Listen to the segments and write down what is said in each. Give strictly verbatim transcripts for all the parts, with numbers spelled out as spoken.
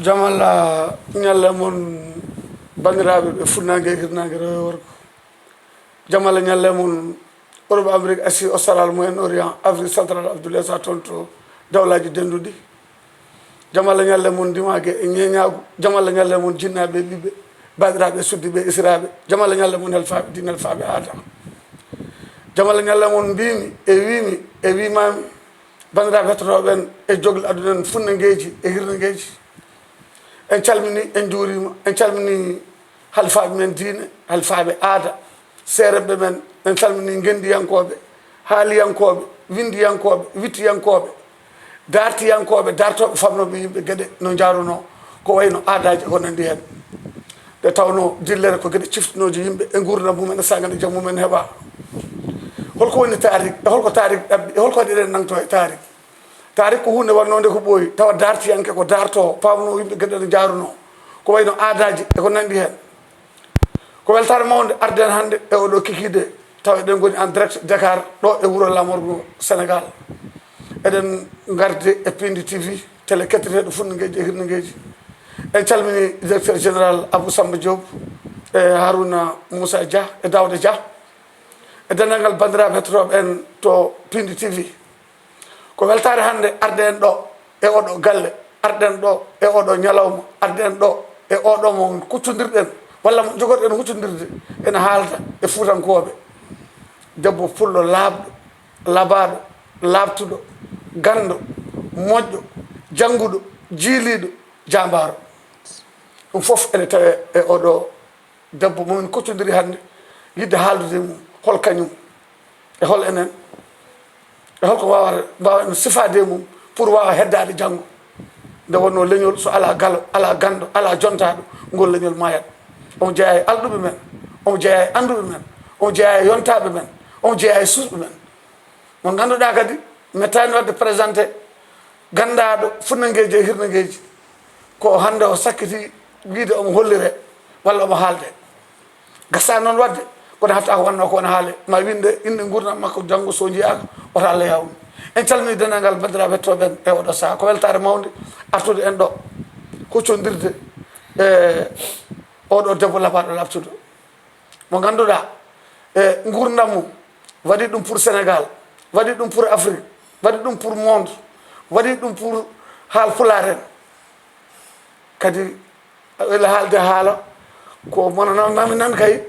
Jam Allah ñalle mon, banndiraaɓe ɓe fuɗnaange e hirnaange, rewɓe e worɓe. Jam Allah ñalle mon, Europe, Amérique, Asie Australe, Moyen Orient, Afrique Centrale, Abdoulaye Sa, toon to dawlaaji dennduɗi. Jam Allah ñalle mon, ndimaagu e ñeeñaagu. Jam Allah ñalle mon, jinnaaɓe e ɓiɓɓe, banndiraaɓe e suddiiɓe e esiraaɓe. Jam Allah ñalle mon, helfaaɓe diine, helfaaɓe aada. Jam Allah ñalle mon, mbiimi e wiimi e wiimaami, banndiraaɓe hettotooɓe ɓen e jogle aduna en, fuɗnaangeeji e hirnaangeeji. En calminii, en njuuriima, en calminii halfaaɓe men diine, halfaaɓe aada, seeremɓe men, en calminii ngenndiyankooɓe, haaliyankooɓe, winndiyankooɓe, wittiyankooɓe, daartiyankooɓe, daartooɓe, famnooɓe yimɓe geɗe no njaarunoo, ko wayi no aadaaji e ko nanndi heen. Nde tawnoo dillere ko geɗe ciftinooje yimɓe e nguurndam mum en e saanga nde jam mum en heɓaa. Holko woni taarik? E holko taarik ɗaɓɓi? E holko waɗi eɗen nangtoo e taarik? Taarik ko huunde wonnoonde ko ɓooyi, tawa daartiyanke ko daartoo, paamnoo yimɓe geɗe no njaarunoo, ko wayi no aadaaji e ko nanndi heen. Ko weltaare mawnde arde en hannde e oɗo kikiiɗe, tawa eɗen ngoni en direct Dakar, ɗo e wuro laamorgo Sénégal. Eɗen ngardi e Pindi T V, télé ketteteeɗo fuɗnaangeeji e hirnaangeeji. En calminii directeur général Abou Samba Diop e Harouna Moussa Dia e Daouda Dia e denndaangal banndiraaɓe hettotooɓe en to Pindi T V. Ko weltaare hannde arde en ɗo e oɗo galle, arde en ɗo e oɗo ñalawma, arde en ɗo e oɗo mo kuccondirɗen walla mo jogorɗen huccondirde, ene haalda e Fuutankooɓe. Debbo pullo laaɓɗo, labaaɗo, laaɓtuɗo, ganndo, moƴƴo, jannguɗo, jiiliiɗo, jaambaaro. Ɗum fof ene tawee e oɗo debbo mo min koccondiri hannde, yiɗde haaldude e mum hol kañum e hol enen, e holko waawata, mbaawa en sifaade e mum pour waawa heddaade janngo. Nde wonnoo leñol, so alaa galo, alaa ganndo, alaa jontaaɗo, ngol leñol maayat. Omo jeyaa e alɗuɓe men, omo jeyaa e annduɓe men, omo jeyaa e yontaaɓe men, omo jeyaa e suusɓe men. Mo ngannduɗaa kadi mettaani waɗde présenté, ganndaaɗo fuɗnaangeeji e hirnaangeeji, ko hannde o sakkiti wiyde omo holliree walla omo haaldee. Gasaani noon waɗde, kono hatta ko wonnoo ko wona haalee, ma winnde innde nguurndam makko, janngo so njiyaaka, wota Allah yaaw ɗum. En calminii denndaangal banndiraaɓe hettooɓe en e oɗo sahaa. Ko weltaare mawnde artude en ɗo, huccondirde e oɗo debbo labaaɗo laaɓtuɗo. Mo ngannduɗaa, e nguurndam mum, waɗi ɗum pour Sénégal, waɗi ɗum pour Afrique, waɗi ɗum pour monde, waɗi ɗum pour Haal Pulaar en. Kadi, a weli haalde haala, ko mono nan, nami nan kay,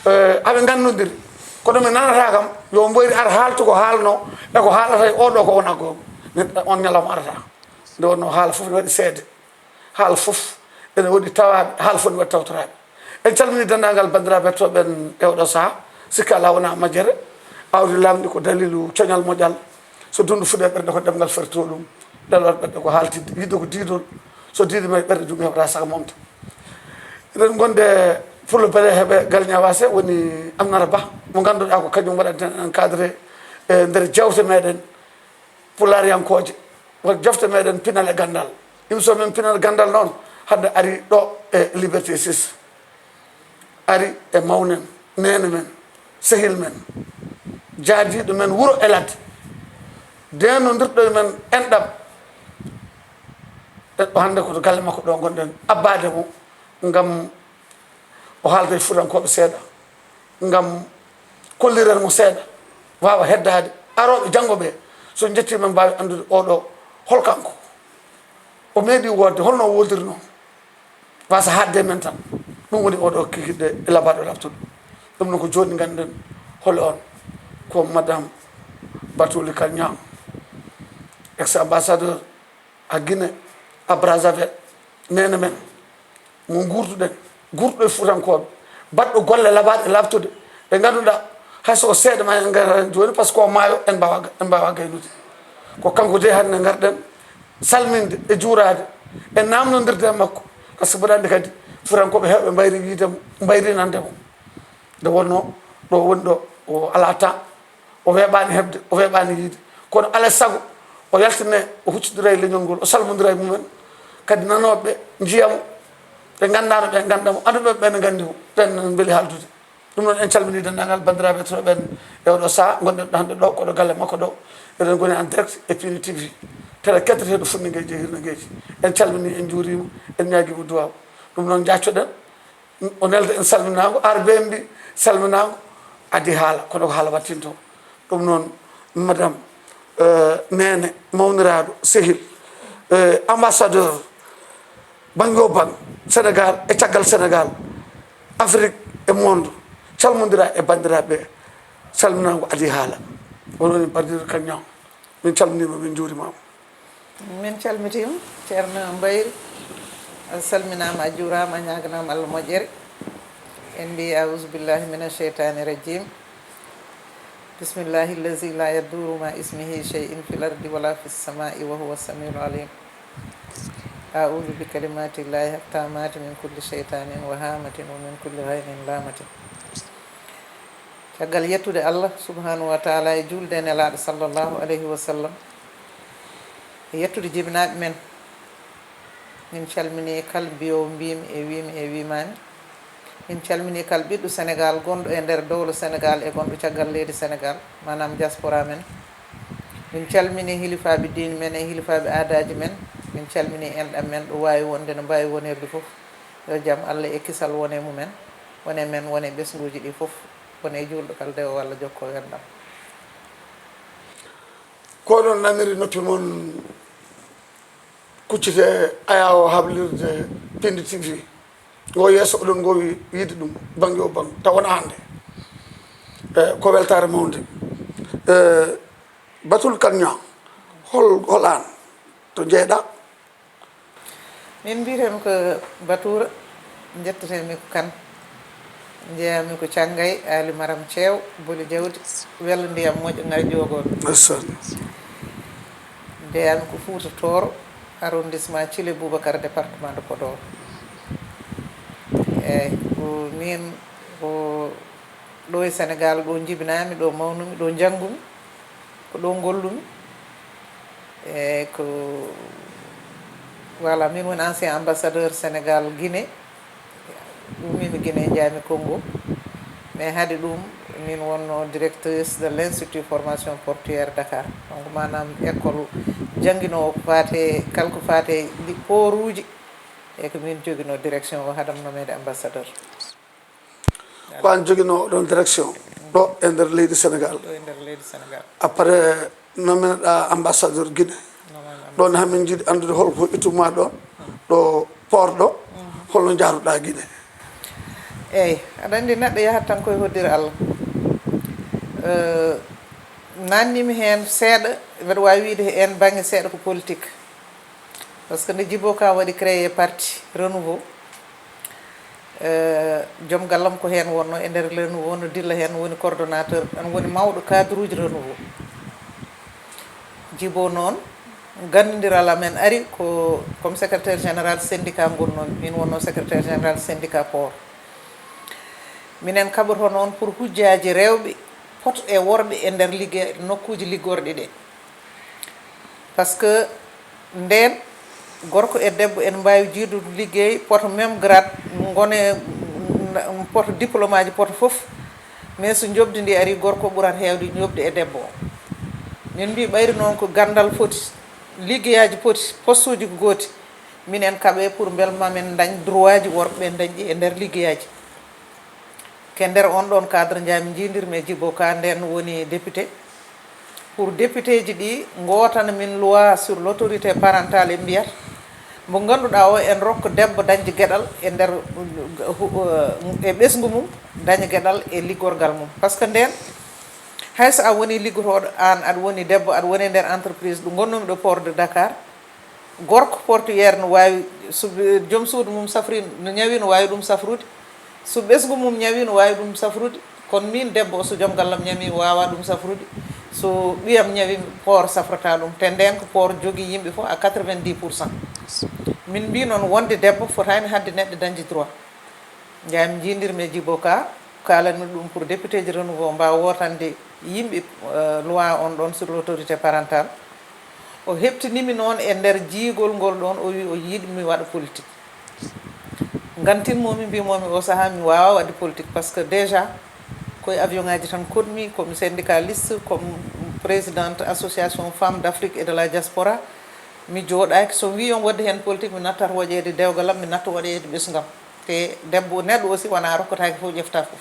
eh, aɓe nganndondiri. Kono mi nanata kam, yo mboyri ar haaltu ko haalno, e ko haalata e oɗo ko wona ko. Neɗɗo on ñalawma arata. Nde wonno haala fof ne waɗi seede. Haala fof ene waɗi tawaaɓe, haala fof ne waɗi tawtoraaɓe. En calminii denndaangal banndiraaɓe hettooɓe en e oɗo sahaa. Sikka alaa wonaa majjere. Aawdi laamɗi ko daliilu coñal moƴƴal. So dunndu fuɗe ɓernde ko ɗemngal fertoo ɗum. Ɗelwal ɓernde ko haaltidde. Yiɗde ko diidol. So diidi ma e ɓernde ɗum heɓata saka momta. Eɗen ngonde Pullo Bele heɓe Gal Ñawaase woni Amnata Ba. Mo ngannduɗaa ko kañum waɗanten encadré e nder jewte meɗen. Pulaariyankooje, won jofte meɗen pinal e ganndal. Émission men pinal ganndal noon, hannde ari ɗo e Liberté six. Ari e mawnen, neene men, sehil men, jaadiiɗo men wuro e ladde. Deenondirɗo e men enɗam. E ɗo hannde ko to galle makko ɗo ngonɗen, abbaade mo ngam o haalda e Fuutankooɓe seeɗa, ngam kolliren mo seeɗa, waawa heddaade arooɓe janngo ɓe, so njettiima, mbaawi anndude oɗo hol kanko. O meeɗi woodde, holno o woodirnoo? Wasa haaɗde e men tan. Ɗum woni oɗo kikiiɗe e labaaɗo laaɓtuɗo. Ɗum noon ko jooni ngannden hol on. Ko Madame Batouly Kane Niang, ex-ambassadeur à Guinée, à Brazzaville, neene men, mo nguurduɗen, guurduɗo e Fuutankooɓe, baɗɗo golle labaaɗe laaɓtuɗe, ɗe ngannduɗaa hay so ko seeɗa ma en ngara heen jooni, par ce que o maayo en mbaawa, en mbaawa gaynude. Ko kanko de hannde ngarɗen salminde e juuraade e naamnondirde e makko, par ce que mboɗo anndi kadi Fuutankooɓe heewɓe mbayri yiide mo, mbayri nande mo. Nde wonnoo ɗo woni ɗo, o alaa temps, o weeɓaani heɓde, o weeɓaani yiide. Kono alaa e sago, o yaltine, o huccondira e leñol ngol, o salmondira e mumen. Kadi nanooɓe ɓe njiya mo, ɓe nganndaano ɓe ngannda mo, annduɓe ɓe ne nganndi mo, ɓen ne mbeli haaldude. Ɗum noon, en calminii denndaangal banndiraaɓe hettotooɓe ɓen e oɗo sahaa, ngonɗen ɗo hannde ɗo, ko ɗo galle makko ɗo. Eɗen ngoni en direct e Pindi T V. Tele ketteteeɗo funningeeji e hirnangeeji. En calminii, en njuuriima, en ñaagiima duwaaw. Ɗum noon, njaaccoɗen, o nelda en salminaango, ar bee mbi salminaango, adii haala, kono ko haala waɗtintoo. Ɗum noon, madame, eh, neene, mawniraaɗo, sehil, eh, ambassadeur, bannge o bannge, Sénégal e caggal Sénégal, Afrik e monde, calmondira e banndiraaɓe, salminaango adii haala. Onon e Bardiɗo Kaññam, min calminiima, min njuuriima. Min calmitiima, Ceerno Mbayri. A salminaama, a juuraama, a ñaaganaama Allah moƴƴere. En mbiyi, "Auzu billahi mina sheytaani rajim. Bismillahi allazi la yadurru ma ismihi shay'in fil ardi wala fis samai wa huwa samiul alim. Auzu bi kalimati llahi tammati min kulli sheytanin wa hamatin wa min kulli haynin lamatin." Caggal yettude Allah subhanahu wa taala e juulde e Nelaaɗo sallallahu alayhi wa sallam, e yettude jibinaaɓe men, min calminii kala mbiyoowo mbiimi e wiimi e wiimaami. Min calminii kala ɓiɗɗo Senegaal gonɗo e nder dowla Senegaal e gonɗo caggal leydi Senegaal, maanaam diaspora men. Min calminii hilifaaɓe diine men e hilifaaɓe aadaaji men. Min calminii enɗam men ɗo waawi wonde, no mbaawi wonirde fof. Yo jam Allah e kisal wone mumen, wone men, wone ɓesnguuji ɗi fof, wone juulɗo kala dewo walla jokko enɗam. Ko oɗon naniri noppi mon kuccite ayaawo hablirde Pindi T V. Ngo yeeso oɗon ngoowi yiide ɗum bannge o bannge, taw wonaa hannde. E, ko weltaare mawnde. E, Batul Kaññam, hol, hol aan to njeeyɗaa? Min mbiyetee-mi ko Batuura, njettetee-mi ko Kan. Njeyaa-mi ko Canngay, Aali Maram Ceew, Boli Jawdi, Wello Ndiyam Moƴƴo, Ŋar Joogooɓe. Ndeysaan. Njeyaa-mi ko Fuuta Tooro, arrondissement Thillé Boubacar, département de Podor. Eey, ko miin ko ɗo e Senegaal, ɗo njibinaa-mi, ɗo mawnu-mi, ɗo njanngu-mi, ko ɗo ngollu-mi. E ko, voilà, miin woni ancien ambassadeur Senegaal Guinée. Ummii-mi Guinée, njaay-mi Congo. Mais hade ɗum, miin wonnoo directrice de l'Institut Formation Portuaire Dakar. Donc, maanaam école jannginoowo ko faati e, kala ko faati e li-, pooruuji. E ko miin joginoo direction o hade am nomeede ambassadeur. Ko aan joginoo oɗon direction ɗo e nder leydi Senegaal. Ɗo e nder leydi Senegaal. Après, nominoɗaa ambassadeur Guinée. Nomeɗaa. Ɗoon hamin jiiɗi anndude hol ko ittumaa ɗoon, ɗo port ɗo, holno njaaruɗaa Guinée? Eey, aɗa anndi neɗɗo yahat tan koye hoddira Allah. Eh, naatnii-mi heen seeɗa, mbeɗa waawi wiyde heen bannge seeɗa ko politique. Par ce que nde Djibo Ka waɗi créé parti Renouveau, eh, joom gallam ko heen wonnoo e nder Renouveau, no dilla heen, woni coordonnateur, ɗan woni mawɗo cadre uji Renouveau. Djibo noon, ganndondiral amen ari ko comme secrétaire général syndicat ngonnoo-mi, miin wonnoo secrétaire général syndicat port. Minen kaɓoto noon pour hujjaaji rewɓe poto e worɓe e nder ligge-, nokkuuji liggorɗi ɗe. Par ce que ndeen, gorko e debbo ene mbaawi jiidude liggey, poto même grade, ngone, poto diplôme aji, poto fof. Mais so njoɓdi ndi ari, gorko ɓurata heewde njoɓdi e debbo o. Min mbii, ɓayri noon ko ganndal foti, liggeyaaji poti, postuuji ko gooti, minen kaɓee pour mbel mamin ndañ droit ji worɓe ɓe ndañɗi e nder liggeyaaji. Ke nder on ɗon cadre, njaami njiidirmi e Djibo Ka, ndeen woni député. Pour député ji ɗi ngootana min loi sur l'autorité parentale, ɓe mbiyata, mo ngannduɗaa o, en rokka debbo dañde geɗal e nder, e ɓesngu mum, daña geɗal e liggorgal mum. Par ce que ndeen, hay so a woni liggotooɗo, aan aɗa woni debbo, aɗa woni e nder entreprise ɗo ngonnoomi ɗo, port de Dakar, gorko portuaire no waawi, so joom suudu mum safri, no ñawi, no waawi ɗum safrude. So ɓesngu mum ñawi, no waawi ɗum safrude. Kono miin debbo o, so joom gallam ñami, mi waawaa ɗum safrude. So ɓiyam ñawi, port safrata ɗum. Te ndeen ko port jogii yimɓe fof à quatre-vingt-dix pour cent. Min mbii noon, wonde debbo fotaani haɗde neɗɗo dañde droit. Njaami njiidirmi e Djibo Ka, kaalanmi ɗum pour député ji Renouveau mbaawa wootande yimɓe, eh, loi on ɗon sur l'autorité parentale. O heɓtinimi noon e nder jiigol ngol ɗon, o wi o yiɗi mi waɗa politique. Ngantinmomi, mbimomi o sahaa mi waawaa waɗde politique, par ce que déjà ko e avion ngaji tan koɗmi, komi syndicaliste, comme présidente association Femmes d'Afrique et de la Diaspora. Mi jooɗaaki, so mi wii on waɗde heen politique, mi nattat waɗeede dewgal am, mi natta waɗeede ɓesngu am. Te debbo, neɗɗo aussi wonaa rokkataake fof, ƴefta fof.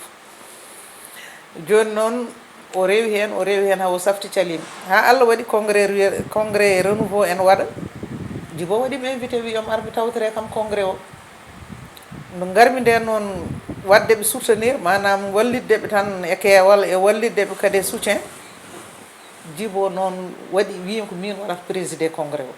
Jooni noon, o rewi heen, o rewi heen, haa o safti caliimi. Haa Allah waɗi congrès, congrès renouveau en waɗa. Djibo waɗi mi invité, wi yo mi ar mi tawtore kam congrès o. No ngarmi nde noon, waɗde ɓe soutenir, maanaam wallitde ɓe tan e keewal, e wallitde ɓe kadi e soutien. Djibo noon waɗi, wi ko miin waɗata présider congrès o.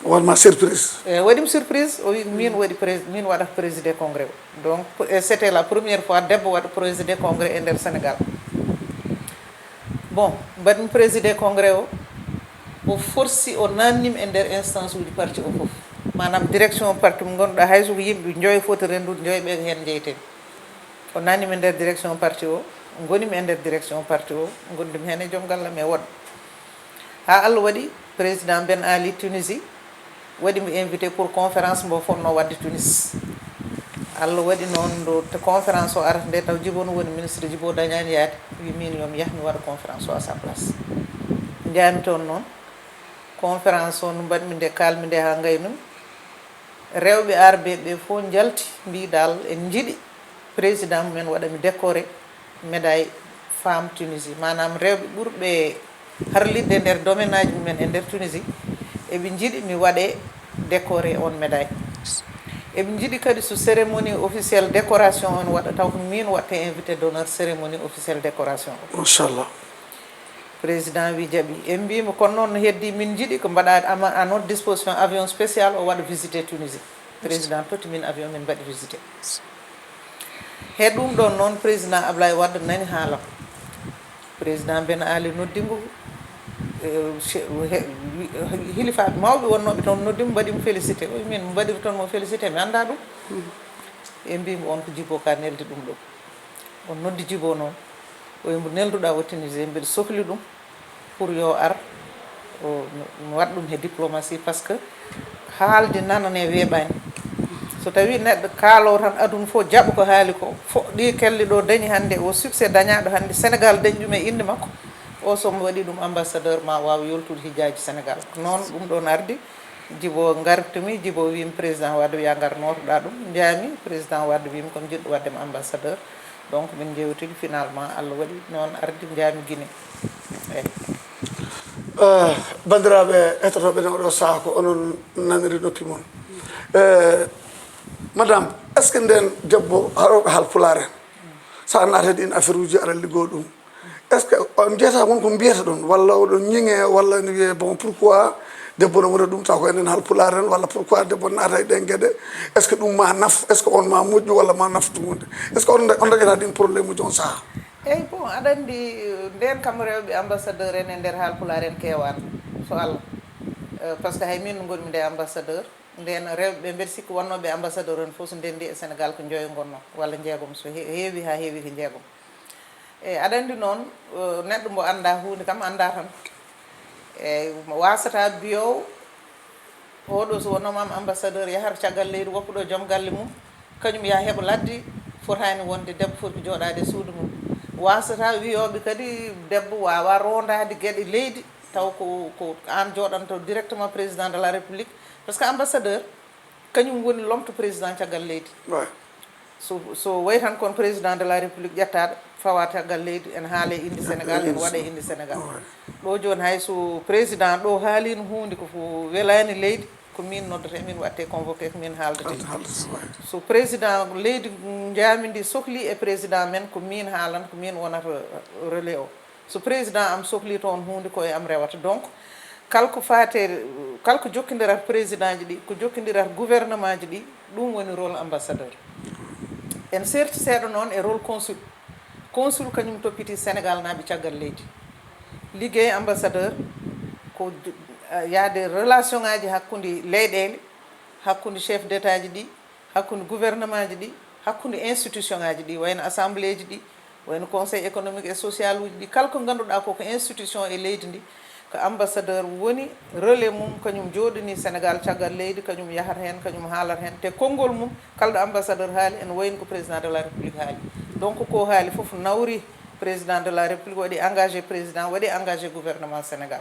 Wonma surprise. E waɗi mi surprise, o wi ko miin waɗi prés-, miin waɗata présider congrès o. Donc, e, c'était la première fois debbo waɗa présider congrès e nder Sénégal. Bon, mbaɗmi présider congrès o, o forsi, o naamnii mi e nder instance uji parti o fof. Maanaam direction parti mo ngannduɗaa, hay so ko yimɓe njoyo foti renndude, njoyo ɓe ko heen njeytee. O naamnii mi e nder direction parti o, ngonimi e nder direction parti o, ngonndumi heen e joom galle am e woɗɓe. Haa Allah waɗi président Ben Ali Tunisie waɗi mbo invité pour conférence mbo fotnoo waɗde Tunis. Allah waɗi noon, nde to conférence o arata nde, taw Djibo no woni ministre, Djibo dañaani yaade, wi miin yo mi yah mi waɗa conférence o à sa place. Njaami toon noon, conférence o no mbaɗmi nde, kaalmi nde haa ngaynumi. Rewɓe arɓe ɓe fof njalti, mbi dal en njiɗi président mumen waɗa mi décoré médaille femme Tunisie. Maanaam rewɓe ɓurɓe harlitde nder domaine aji mumen e nder Tunisie, eɓe njiɗi mi waɗe décoré on médaille. Eɓe njiɗi kadi so cérémonie officielle décoration on waɗa, taw ko min waɗte invité d'honneur cérémonie officielle décoration o. Machallah. Président wi jaɓi. En mbimo kono noon no heddi, min njiɗi ko mbaɗa ama à notre disposition avion spécial o waɗa visité Tunisie. Président totti min avion, min mbaɗi visité. He ɗum ɗon noon, président Ablaye Wade nani haalam. Président Ben Ali noddi mo, eh, che-, he-, wi-, hilifaaɓe mawɓe wonnooɓe toon noddi mo, mbaɗi mo félicité. O wi, "Min mbaɗiri toon mo félicité, mi anndaa ɗum." E mbi mo, "On ko Djibo Ka neldi ɗum ɗo." On noddi Djibo noon, o wi mo, "Nelduɗaa o Tunisie, mbiɗa sohli ɗum." Pour yo ar, o, mi waɗa ɗum he diplomatie, parce que haalde nanane weeɓaani. So tawi neɗɗo kaalo tan, aduna fof jaɓa ko haali ko, fo-, ɗi kelli ɗo dañi hannde, o succès dañaaɗo hannde, Sénégal dañi ɗum e innde makko, o so mo waɗi ɗum ambassadeur, ma waaw yoltude hijaaji Sénégal. Noon ɗum ɗon ardi, Djibo ngartumi, Djibo wiimi président Wade wiya ngar nootoɗaa ɗum, njaami, président Wade wiimi ko mi jiɗɗo waɗde mo ambassadeur. Donc, min njeewtidi, finalement, Allah waɗi noon ardi, njaami Guinée. Eyi. Eh, banndiraaɓe heɗotooɓe, nden oɗo sahaa ko onon naniri noppi mon. Eh, madame, est-ce que nden debbo haɗooɓe Haalpulaar en, so a naatani ɗin affaire uji, aɗa liggoo ɗum, est-ce que on njiyata won ko mbiyata ɗon, walla oɗon ñiŋe, walla ne wiyee, "Bon, pourquoi debbo no woni ɗum, taw ko enen Haalpulaar en, walla pourquoi debbo naata e ɗen geɗe? Est-ce que ɗum ma naf, est-ce que on ma moƴƴu, walla ma naf ɗum wonde?" Est-ce que on, on dañata ɗin problème uji on sahaa? Eyi, bon, aɗa anndi, nden kam rewɓe ambassadeur en e nder Haalpulaar en keewaani, so Allah. Eh, parce que hay min no ngonmi nde ambassadeur, nden rewɓe ɓe mbeɗa sikki wonnooɓe ambassadeur en fof so ndenndi e Sénégal ko njoyo ngonnoo, walla njeegom, so he-, heewi haa heewi ko njeegom. Eyi, aɗa anndi noon, eh, neɗɗo mbo anndaa huunde kam anndaa tan. Eyi, waasata biyo oɗo so wonnooma am ambassadeur yahata caggal leydi, woppuɗo joom galle mum, kañum yaha heɓa ladde, fotaani wonde debbo foti ko jooɗaade e suudu mum. Waasata wiyooɓe kadi debbo waawaa roondaade geɗe leydi, taw ko, ko aan jooɗanto directement président de la République, parce que ambassadeur, kañum woni lomto président caggal leydi. Ouais. So, so wayi tan kon président de la République ƴettaaɗo, fawa caggal leydi, en haala e innde Sénégal, en waɗa e innde Sénégal. Ouais. Ɗo jooni hay so président ɗo haaliino huunde ko fo welaani leydi, ko min noddata, min waɗte convoqué, ko min haaldata. Haaldata, ouais. So président leydi njaami ndi sohli e président men, ko min haalanta, ko min wonata relais o. So président am sohli toon huunde, ko e am rewata. Donc, kala ko faate, kala ko jokkondirat président ji ɗi, ko jokkondirat gouvernement ji ɗi, ɗum woni rôle ambassadeur. En serti seeɗa noon e rôle consul. Consul kañum toppiti Sénégal naaɓe caggal leydi. Liggey ambassadeur ko d-, yaade relation ngaji hakkunde leyɗeele, hakkunde chef d'état ji ɗi, hakkunde gouvernement ji ɗi, hakkunde institution ngaji ɗi, wayno assemblée ji ɗi, wayno conseil économique et social uji ɗi, kala ko ngannduɗaa ko, ko institution e leydi ndi, ko ambassadeur woni relais mum, kañum jooɗini Sénégal caggal leydi, kañum yahata heen, kañum haalata heen, te konngol mum, kala ɗo ambassadeur haali, ene wayno ko président de la République haali. Donc, ko haali fof nawri président de la République, waɗi engagé président, waɗi engagé gouvernement Sénégal.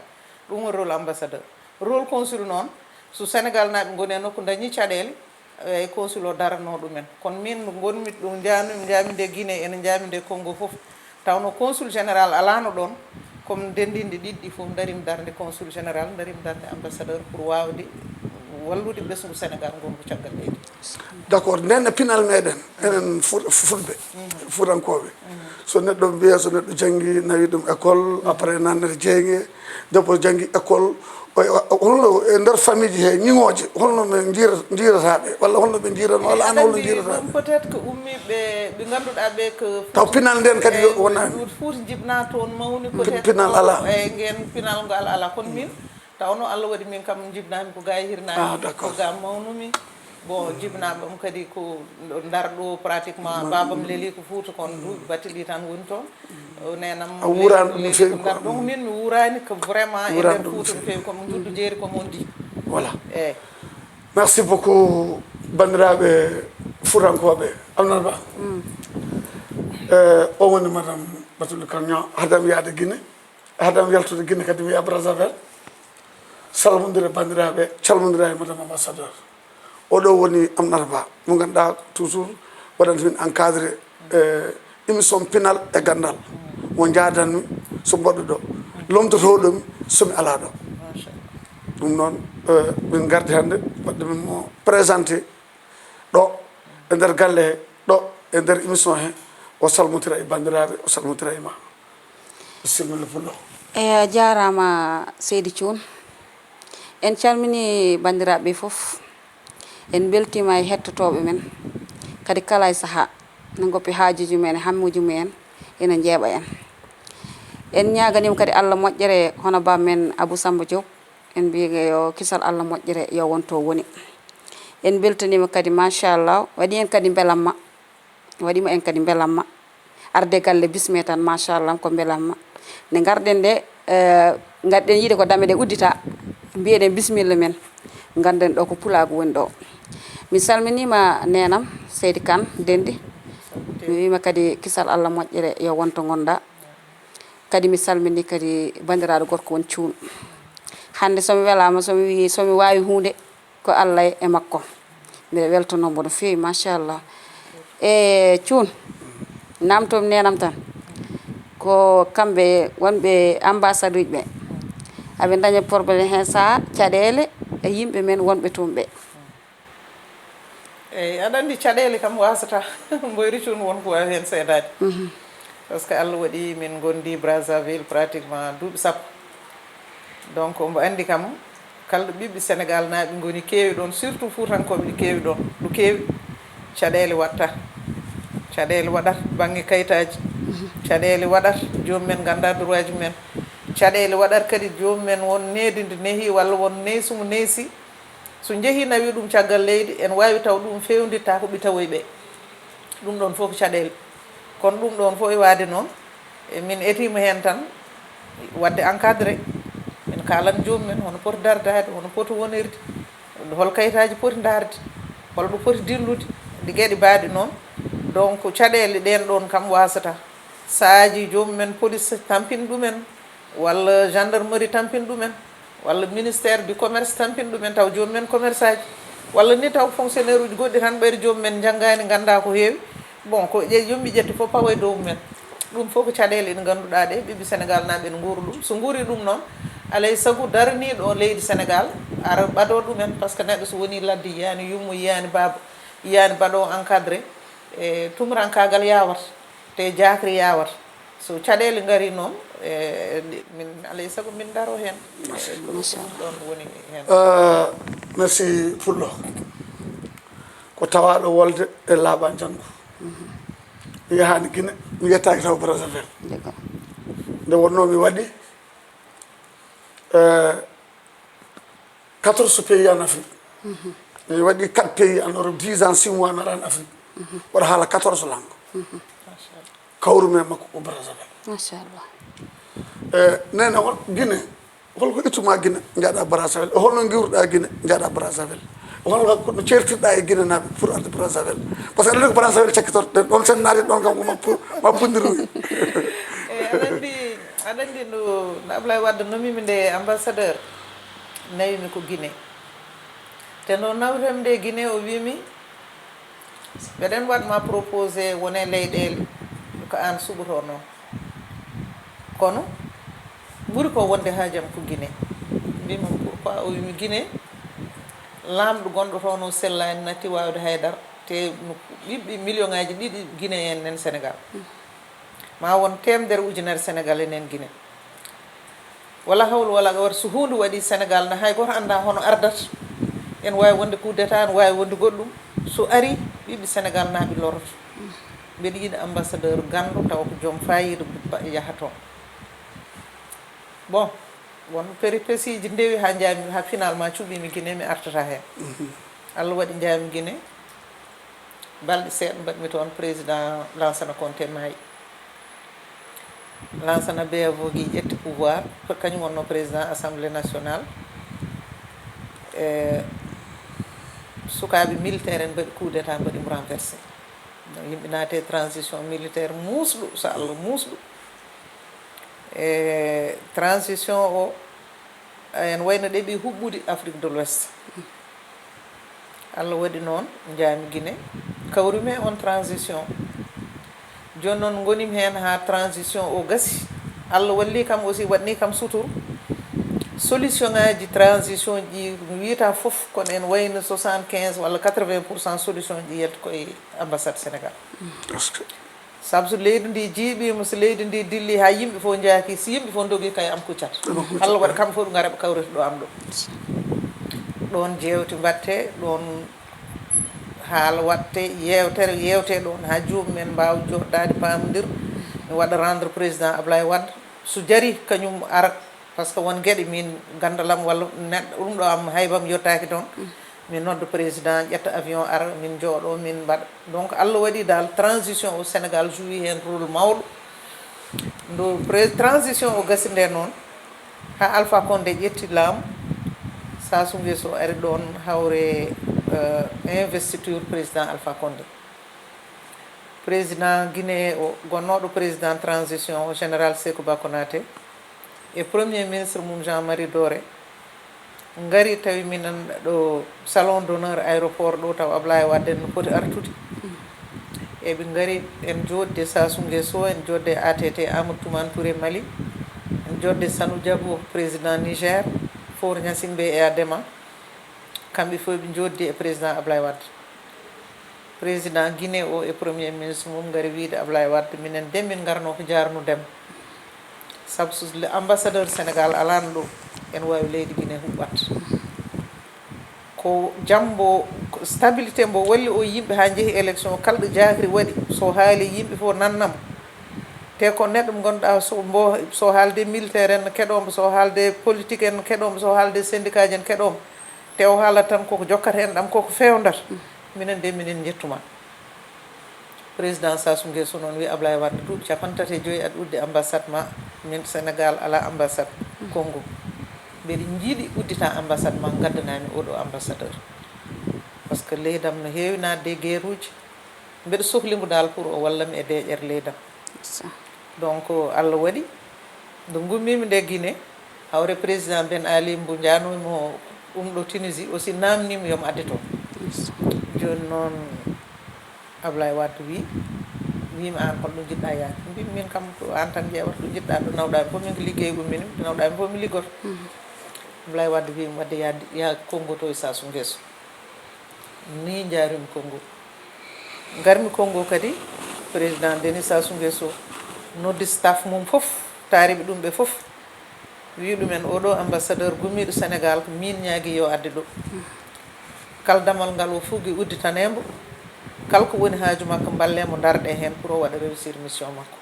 Ɗum woni rôle ambassadeur. Rôle consul noon, So Senegal naaɓe ngoni e nokku dañi caɗeele, e consul o darano ɗumen. Kono min ngonmi ɗum, njaami, njaami nde Guinée, ene njaami nde Congo fof. Tawno consul général alaano ɗoon, kono ndenndinɗe ɗiɗi ɗi fof ndarimi darnde consul général, ndarimi darnde ambassadeur pour waawde wallude ɓesngu Senegal ngongu caggal leydi. D'accord, nden e pinal meɗen enen Ful- fulɓe, fuutankooɓe. So neɗɗo mbiya, so neɗɗo janngi, nawi ɗum école, après nannata jeeyge, debbo janngi école, o- o- holno e nder famille he ñiŋooje, holno ɓe njiira- njiirata ɓe, walla holno ɓe njiirano, walla an holno njiirata ɓe? Peut-être que ummiiɓe ɓe ngannduɗaa ɓe ko Taw pinal nden kadi yo- wonani. Fuuta jibna toon mawni, peut-être Pinal alaa. E ngeen pinal ngal alaa, kono min tawno Allah waɗi min kam jibnaami ko ga e hirnaange. Ah, d'accord. Ko ga mawnumi. Bon, jibnaaɓe am kadi ko ndar ɗo pratiquement, baabam leli ko Fuuta, kono duuɓi batteli tan woni toon. O nenam A wuuraani ɗum no feewi ko ndar. Donc min mi wuuraani ko vraiment e Wuuraani nder ɗum no Fuuta no feewi, komi juddu jeeri komi on di. Voilà. Eeyi. Merci beaucoup, banndiraaɓe fuutankooɓe. Amnal Ba. Eh, o woni madame Batouly Kane Niang, hadam yaade Guinée, hadam yaltude Guinée kadi mi yaha Brazzaville. Salmondire banndiraaɓe, calmondira e madame ambassadeur. Oɗo woni Amnata Ba, mo ngannduɗaa toujours waɗanta min encadré, eh, émission pinal e ganndal. Mo njaadanmi so mboɗo ɗo, lomtotooɗomi so mi alaa ɗo. Ɗum noon, eh, min ngardi hannde waɗde min mo présenté ɗo e nder galle he, ɗo e nder émission he, o salmotira e banndiraaɓe, o salmotira e ma. Bisimilla Pullo. Eyi, a jaaraama seydi Cuun. En calminii banndiraaɓe ɓee fof. En mbeltiima e hettotooɓe men. Kadi kala e sahaa, no ngoppi haajuuji mumen e hammuuji mumen, ina njeeɓa en. En ñaaganiima kadi Allah moƴƴere hono baam men Abou Samba Diop. En mbiyi yo kisal Allah moƴƴere yo won to woni. En mbeltaniima kadi machallah, waɗi en kadi mbelamma. Waɗiima en kadi mbelamma. Arde galle bismee tan machallah ko mbelamma. Nde ngarɗen nde, eh, ngarɗen yiide ko dame ɗe uddita, mbiyeɗen bisimilla men. Ngannden ɗo ko pulaagu woni ɗo. Mi salminiima neenam seydi Kan Denndi. Mi wiima kadi kisal Allah moƴƴere yo won to ngonɗaa. Kadi mi salmini kadi banndiraaɗo gorko won Cuun. Hannde so mi welaama, so mi wii so mi waawi huunde, ko Allah e makko. Mbiɗa weltanoo mbo no feewi machallah. E Cuun, naamtoomi neenam tan, ko kamɓe wonɓe ambassade uji ɓe, aɓe ndaña probléme heen sahaa caɗeele e yimɓe men wonɓe toon ɓe? Eyi, aɗa anndi caɗeele kam wasata mboyri Cuun won ko waawi heen seedaade. Parce que Allah waɗi min ngondi Brazzaville pratiquement duuɓi sappo. Donc mbo anndi kam, kala ɗo ɓiɓɓe Senegal naaɓe ngoni keewi ɗoon, surtout fuutankooɓe ɗi keewi ɗoon, ɗo keewi caɗeele waɗta. Caɗeele waɗat bannge kayitaaji. Caɗeele waɗat joom men ngannda droitji men. Caɗeele waɗat kadi joom men won needi ndi nehi walla won neesu mo neesi. So njehii nawii ɗum caggal leydi, ene waawi taw ɗum feewnditta ko ɓitawoy ɓe. Ɗum ɗoon fof ko caɗeele. Kono ɗum ɗoon fof e waade noon, e min etiima heen tan waɗde encadré. Min kaalan joom men hono poti dardaade, hono poti wonirde, hol kayitaaji poti ndaarde, hol ɗo poti dillude, ɗi geɗe baaɗe noon. Donc caɗeele ɗeen ɗoon kam wasata. Sahaaji joom men police tampin ɗumen, walla gendarmerie tampin ɗumen, walla ministère du commerce tampin ɗumen, taw joom men commerce aji, walla ni taw fonctionnaire uji goɗɗi tan ɓayri joom men njanngaani, ngannda ko heewi. Bon, ko ƴe- yomɓe ƴetti fof pawa e dow mumen. Ɗum fof ko caɗeele ɗe ngannduɗaa ɗe ɓiɓɓe Senegal naaɓe ene nguura ɗum. So nguuri ɗum noon, alay sago daraniiɗo leydi Senegal ara ɓado ɗumen, parce que neɗɗo so woni ladde yiyaani yummo, yiyaani baaba, yiyaani baɗo encadré, e tumrankaagal yawata, te jaakri yawata. So caɗeele ngarii noon, e, ɗi- min alay sago min ndaro heen. E, ko ɗum ɗoon woni heen. Euh, merci Pullo. Ko tawaaɗo wolde e laaɓa njanngu. Mi yahaani Guinée, mi yettaaki taw Brazzaville. Nde wonnoo mi waɗi, euh, quatorze pays en Afrique. Mi waɗi quatre pays en Europe, dix ans, six mois nara en Afrique. Mboɗo haala quatorze langues. Kawrumi e makko ko Brazzaville. Machallah. E nene on Guinée, holko ittuma Guinée, njaaɗa Brazzaville? E holno ngiwruɗa Guinée, njaaɗa Brazzaville? E holno ko no ceertirɗa e Guinée naaɓe pour arde Brazzaville? Parce que aɗa ko Brazzaville cakkitorɗen, ɗon sen naati ɗon kam ko ma pu- ma pundiruwi. E aɗa anndi, aɗa anndi no, no Ablaye Wade nomimi nde ambassadeur, nawimi ko Guinée. Te no nawrem nde Guinée, o wii mi, mbeɗen waɗ ma proposé wone leyɗeele ko aan suɓotoo noon. Kono ɓuri ko wonde haajam ko Guinée. Mbimi pourquoi? O wii mi Guinée, laamɗo gonɗo toon o sellaani, natti waawde haydara. Te no ɓiɓɓe million ŋaaji ɗiɗi Guinée en nen Sénégal. Ma won teemedere ujunere Sénégal enen Guinée. Wala hawlu wala quwwata, so huunde waɗi Sénégal na hay gooto annda hono ardata. En waawi wonde coup d'état, en waawi wonde goɗɗum. So ari, ɓiɓɓe Sénégal naaɓe loroto. Mbeɗa yiɗi ambassadeur ganndo tawa ko joom faayiida ba-, yaha toon. Bon, won péripéties ji ndewi haa njaami, haa finalement cuɓiimi Guinée, mi artata heen. Allah waɗi njaami Guinée. Balɗe seeɗa mbaɗmi toon, président Lansana Conté maayi. Lansana Beyavogi ƴetti pouvoir, ko kañum wonno président assemblée nationale. E sukaaɓe militaire en mbaɗi coup d'état, mbaɗi mo renversé. Yimɓe naati e transition militaire muusɗo, so Allah muusɗo. E transition o, en wayno ɗeɓi huɓɓude Afrique de l'Ouest. Allah waɗi noon, njaami Guinée, kawrumi e on transition. Jooni noon ngonimi heen haa transition o gasi. Allah walli kam aussi, waɗni kam sutur. Solution ŋaaji transition ji mi wiyata fof, kono en wayno soixante-quinze walla quatre-vingts pour cent solution ji yalti koye ambassade Sénégal. Sabu so leydi ndi jiiɓiima, so leydi ndi dilli haa yimɓe fof njaaki, so yimɓe fof ndogi kay am kuccata. Allah waɗa kamɓe fof ɓe ngara ɓe kawrita ɗo am ɗo. Ɗoon jeewte mbaɗte, ɗoon haala waɗte, yeewtere yeewte ɗoon haa joomum en mbaawa jooɗdaade paamondir. Mi waɗa rendre président Ablaye Wade. So jarii kañum ara, par ce que won geɗe min ganndal am walla neɗɗo ɗum ɗo am haybam yottaaki toon. Min nodda président, ƴetta avion ara, min njooɗo, min mbaɗa. Donc Allah waɗi dal transition o Sénégal joui heen rôle mawɗo. Ndo pré-, transition o gasi nde noon, haa Alpha Condé ƴetti laamu, Sassou Nguesso ari ɗoon hawre, euh, investiture président Alpha Condé. Président Guinée o, gonnooɗo président transition o, général Sékou Ba Konaté, e premier ministre mum Jean-Marie Doré, ngari tawi minen ɗo salon d'honneur aéroport ɗo, taw Ablaye Wade en no poti artude. Eɓe ngari, en jooɗde Sassou Nguesso, en jooɗde A T T Amadou Toumani Touré Mali, en jooɗde Sanou Diabo président Niger, Faure Gnassingbé e Adema, kamɓe fof ɓe jooɗdi e président Ablaye Wade. Président Guinée o e premier ministre mum ngari wiyde Ablaye Wade, minen de min ngarno ko jaarnudem. Sabu so le ambassadeur Sénégal alaano ɗo, en waawi leydi Guinée huɓɓat. Ko jam mbo, ko stabilité mbo walli o yimɓe haa njehi élection, kala ɗo jaakri waɗi, so haali yimɓe fof nannam. Te ko neɗɗo mo ngannduɗaa so mbo, so haalde militaire en keɗomo, so haalde politique en keɗomo, so haalde syndicat en keɗomo. Te o haalata tan koko jokkata en ɗam, koko fewndata. Minen de, minen njettuma. Président Sassou Nguesso noon wi Ablaye Wade, duuɓi capanɗe tati e joyi aɗa uddi ambassade ma, min Sénégal alaa ambassade Congo. Mbeɗa njiɗi uddita ambassade ma, ngaddanami oɗo ambassadeur. Par ce que leydam no heewi naatde e guerre uji. Mbeɗa sohli mo dal pour o walla mi e deeƴere leydam. Donc, Allah waɗi, nde ngummiimi nde Guinée, hawre président Ben Ali mbo njanoomi mo ɗum ɗo Tunisie aussi, naamniimo yo mi adde toon. Jooni noon, Ablaye Wade wi, wiimi, "Aan, holɗo njiɗɗaa yaade?" Mbimi, "Min kam, ko aan tan ƴeewata ɗo njiɗɗaa, ɗo nawɗaami fof, min ko liggey ummini mi, ɗo nawɗaami fof mi liggoto." Ablaye Wade wiimi, "Wadde yaa, yaa Congo to e Sassou Nguesso." Ni njaarumi Congo. Ngarmi Congo kadi, président Denis Sassou Nguesso noddi staff mum fof, taariɓe ɗum ɓe fof, wi ɗumen, "Oɗo ambassadeur gummiiɗo Sénégal, ko min ñaagi yo adde ɗo. Kala damal ngal o fuggi, udditanembo. Kala ko woni haaju makko, mballe mo, ndarɗe heen pour o waɗa réussir mission makko."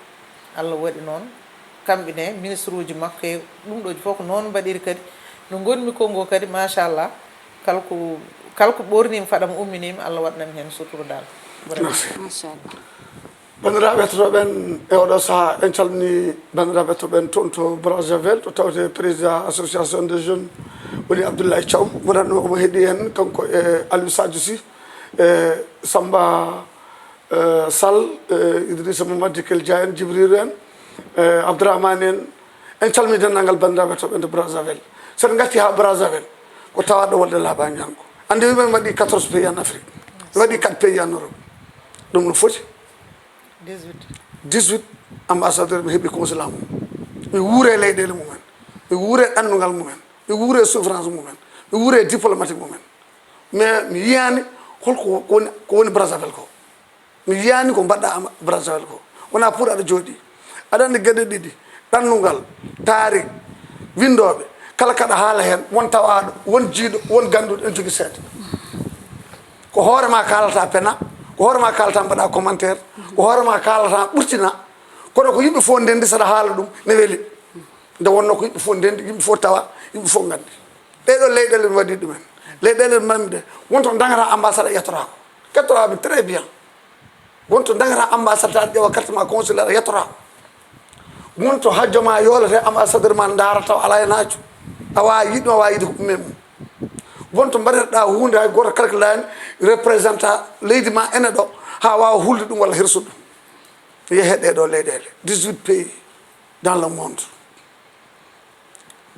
Allah waɗi noon, kamɓe ne, ministre uji makko e ɗum ɗo fof ko noon mbaɗiri kadi. No ngonmi Congo kadi, machallah, kala ko, kala ko ɓornimi faɗam umminimi, Allah waɗanami heen sutura dal. Vraiment. Merci. Machallah. Banndiraaɓe hettotooɓe en, e oɗo sahaa, en calmini banndiraaɓe hettotooɓe en toon to Brazzaville, to tawte président association des jeunes woni Abdoulaye Thiaw, wonatno omo heɗi en, kanko e Aliou Sadio Sy, e Samba, eh, Sall, eh, Idrissa Mamadou Dikel Dia en, Djibril en, eh, Abdourahmane en. En calmini denndaangal banndiraaɓe hettotooɓe en to Brazzaville. So en ngarti haa Brazzaville, ko tawaaɗo wonde laaɓa ñanngo. Andi, min mbaɗi quatorze pays en Afrique, mi waɗi quatre pays en Europe. Ɗum no foti. Dix-huit. Dix-huit ambassadeur mi heɓi consulat mum. Mi wuure leyɗeele mumen, mi wuure ɗannungal mumen, mi wuure souffrance mumen, mi wuure diplomatique mumen. Mais mi yiyani holko ko woni, ko woni Brazzaville ko. Mi yiyani ko mbaɗɗa ama Brazzaville ko. Wona pour aɗa jooɗi. Aɗa anndi geɗe ɗiɗi, ɗannungal, tarik, winndooɓe, kala kaɗa haala heen, won tawaaɗo, won jiiɗo, won gannduɗo, ene jogii seede. Ko hoore ma kaalata pena, ko hoore ma kaalata mbaɗa commentaire, ko hoore ma kaalata ɓurtina. Kono ko yimɓe fof ndenndi saɗa haala ɗum ne weli. Nde wonno ko yimɓe fof ndenndi, yimɓe fof tawa, yimɓe fof nganndi. Ɗee ɗoo leyɗeele mi waɗi ɗumen. Leyɗeele mami ɗe, won to dañata ambassade a yettotaako. Kettoɗaa mi très bien. Won to dañata ambassade, tawa ƴeewa carte ma consulaire a yettotaako. Won to hajjo ma yoolete, ambassadeur ma ndaara taw alaa e naaju. A waawi yiɗ ɗum, a waawi yiɗde ko umme mum. Won to mbaɗirɗa huunde, hay gooto kalkilaani, représenta leydi ma ene ɗo, haa waawa hulde ɗum walla hirsude ɗum. Yehe ɗee ɗoo leyɗeele, dix-huit pays dans le monde.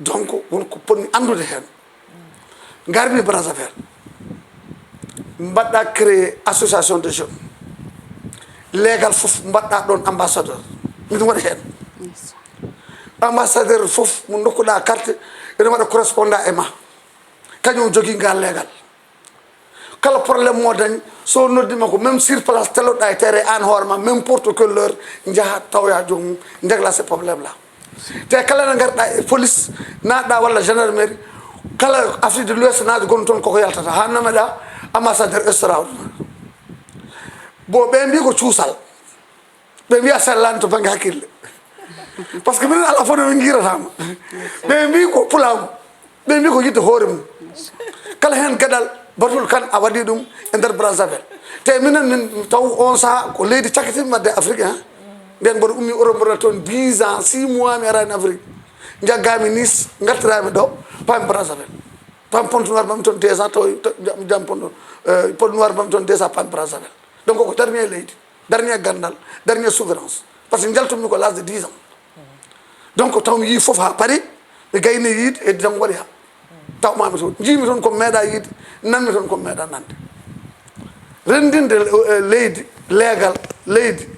Donc, won ko potmi anndude heen. Ngarmi Brazzaville, mbaɗɗa créé association de jeunes, leegal fof mbaɗɗa ɗoon ambassadeur. Miɗo waɗa heen. Ambassadeur fof mo ndokkuɗa carte, ene waɗa correspondant e ma. Kañum jogii ngal leegal. Kala problème mo dañ, so noddima ko même sur place, teloɗa e terrain, an hoore ma, même porte quelle heure, njaha tawoya joomum, régla ce problème là. Te kala ne ngarɗa e police, naatɗa walla gendarmerie, kala Afrique de l'Ouest naajo gonɗo toon koko yaltata, ha nameɗa ambassadeur extraordinaire. Bon, ɓe mbi ko cuusal. Ɓe mbiya sellani to bangge hakkille. Par ce que minen alaa fof no min ngiratama. Ɓe mbi ko pulaagu. Ɓe mbi ko yidde hoore mum. Kala heen gaɗal, Batul Kan a waɗi ɗum e nder Brazzaville. Te minen min taw on saha ko leydi cakkitin wadde Afrique, hein. Mbiyen mboɗo ummi Europe, mboɗo toon dix ans, six mois mi arani Afrique. Jaggami Nice, ngartirami ɗo, pami Brazzaville. Pami Pointe Noire, mami toon deux ans, taw, taw, jam, jam Pointe, euh, Pointe Noire, mami toon deux ans, pami Brazzaville. Donc ko dernier leydi, dernier gandal, dernier souffrance. Par ce que njaltumi ko l'âge de dix ans. Donc taw mi yii fof ha paari, mi gayni yiide e janngo waɗi ha. Taw mami toon, jiimi toon ko meeɗa yiide, nanmi toon ko meeɗa nande. Renndinde, eh, leydi, leegal leydi,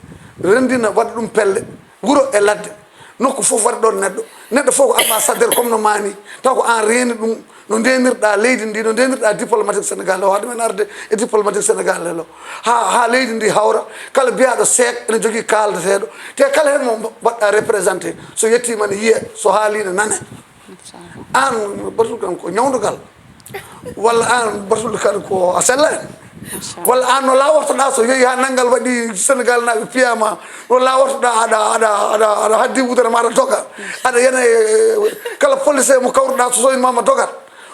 renndina, waɗa ɗum pelle, wuro e ladde, nokku fof waɗa ɗoon neɗɗo. Neɗɗo fof ko ambassadeur comme no maa ni, taw ko an reeni ɗum, no ndenirɗa leydi ndi, no ndenirɗa diplomatique Sénégal o, haade men arde e diplomatique Sénégal o, ha, ha leydi ndi hawra, kala biyaɗo seek ene jogii kaaldeteeɗo, te kala heen mo mbaɗɗa représenté, so yettima ne yiye, so haali ne nane. Inchallah. An Batul Kan ko ñawndugal. Walla an Batul Kan ko a sellaani. Inchallah. Walla an no lawortoɗa so yehi ha nanngal waɗi Sénégal naaɓe piyama, no lawortoɗa aɗa, aɗa, aɗa, aɗa haddi wudere ma aɗa doga. Aɗa yana e, e, kala policier mo kawruɗa so soyni ma ma dogat.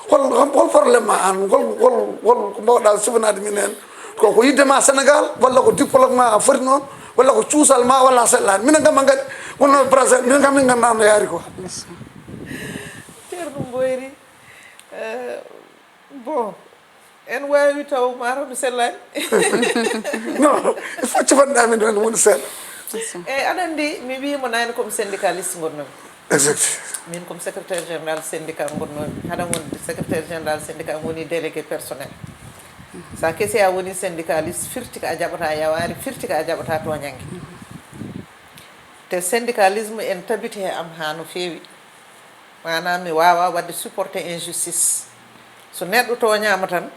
Hol, hol, hol problème ma an? Hol, hol, hol ko mbawɗa sifanaade min heen? Ko, ko yidde ma Sénégal walla ko diplôme ma a foti noon? Walla ko cuusal ma walla a sellaani? Minen kam en kadi wonno Brazzaville, minen kam min nganndaa no yaari ko. Ceerno Mboyri, eh, bon, en waawi taw mataw mi sellaani. Non, il faut capanɗe amen ɗon woni seeɗa. Eyi, aɗa anndi, mi wiimo naane ko mi syndicaliste ngonnomi. Exact. Min ko mi secrétaire général syndicat ngonnomi. Haɗa wonde secrétaire général syndicat woni délégué personnel. So a kesi a woni syndicaliste, firti ko a jaɓata yawaare, firti ko a jaɓata tooñannge. Te syndicalisme en tabiti he am haa no feewi. Maanaam mi waawaa waɗde supporter injustice. So neɗɗo tooñaama tan,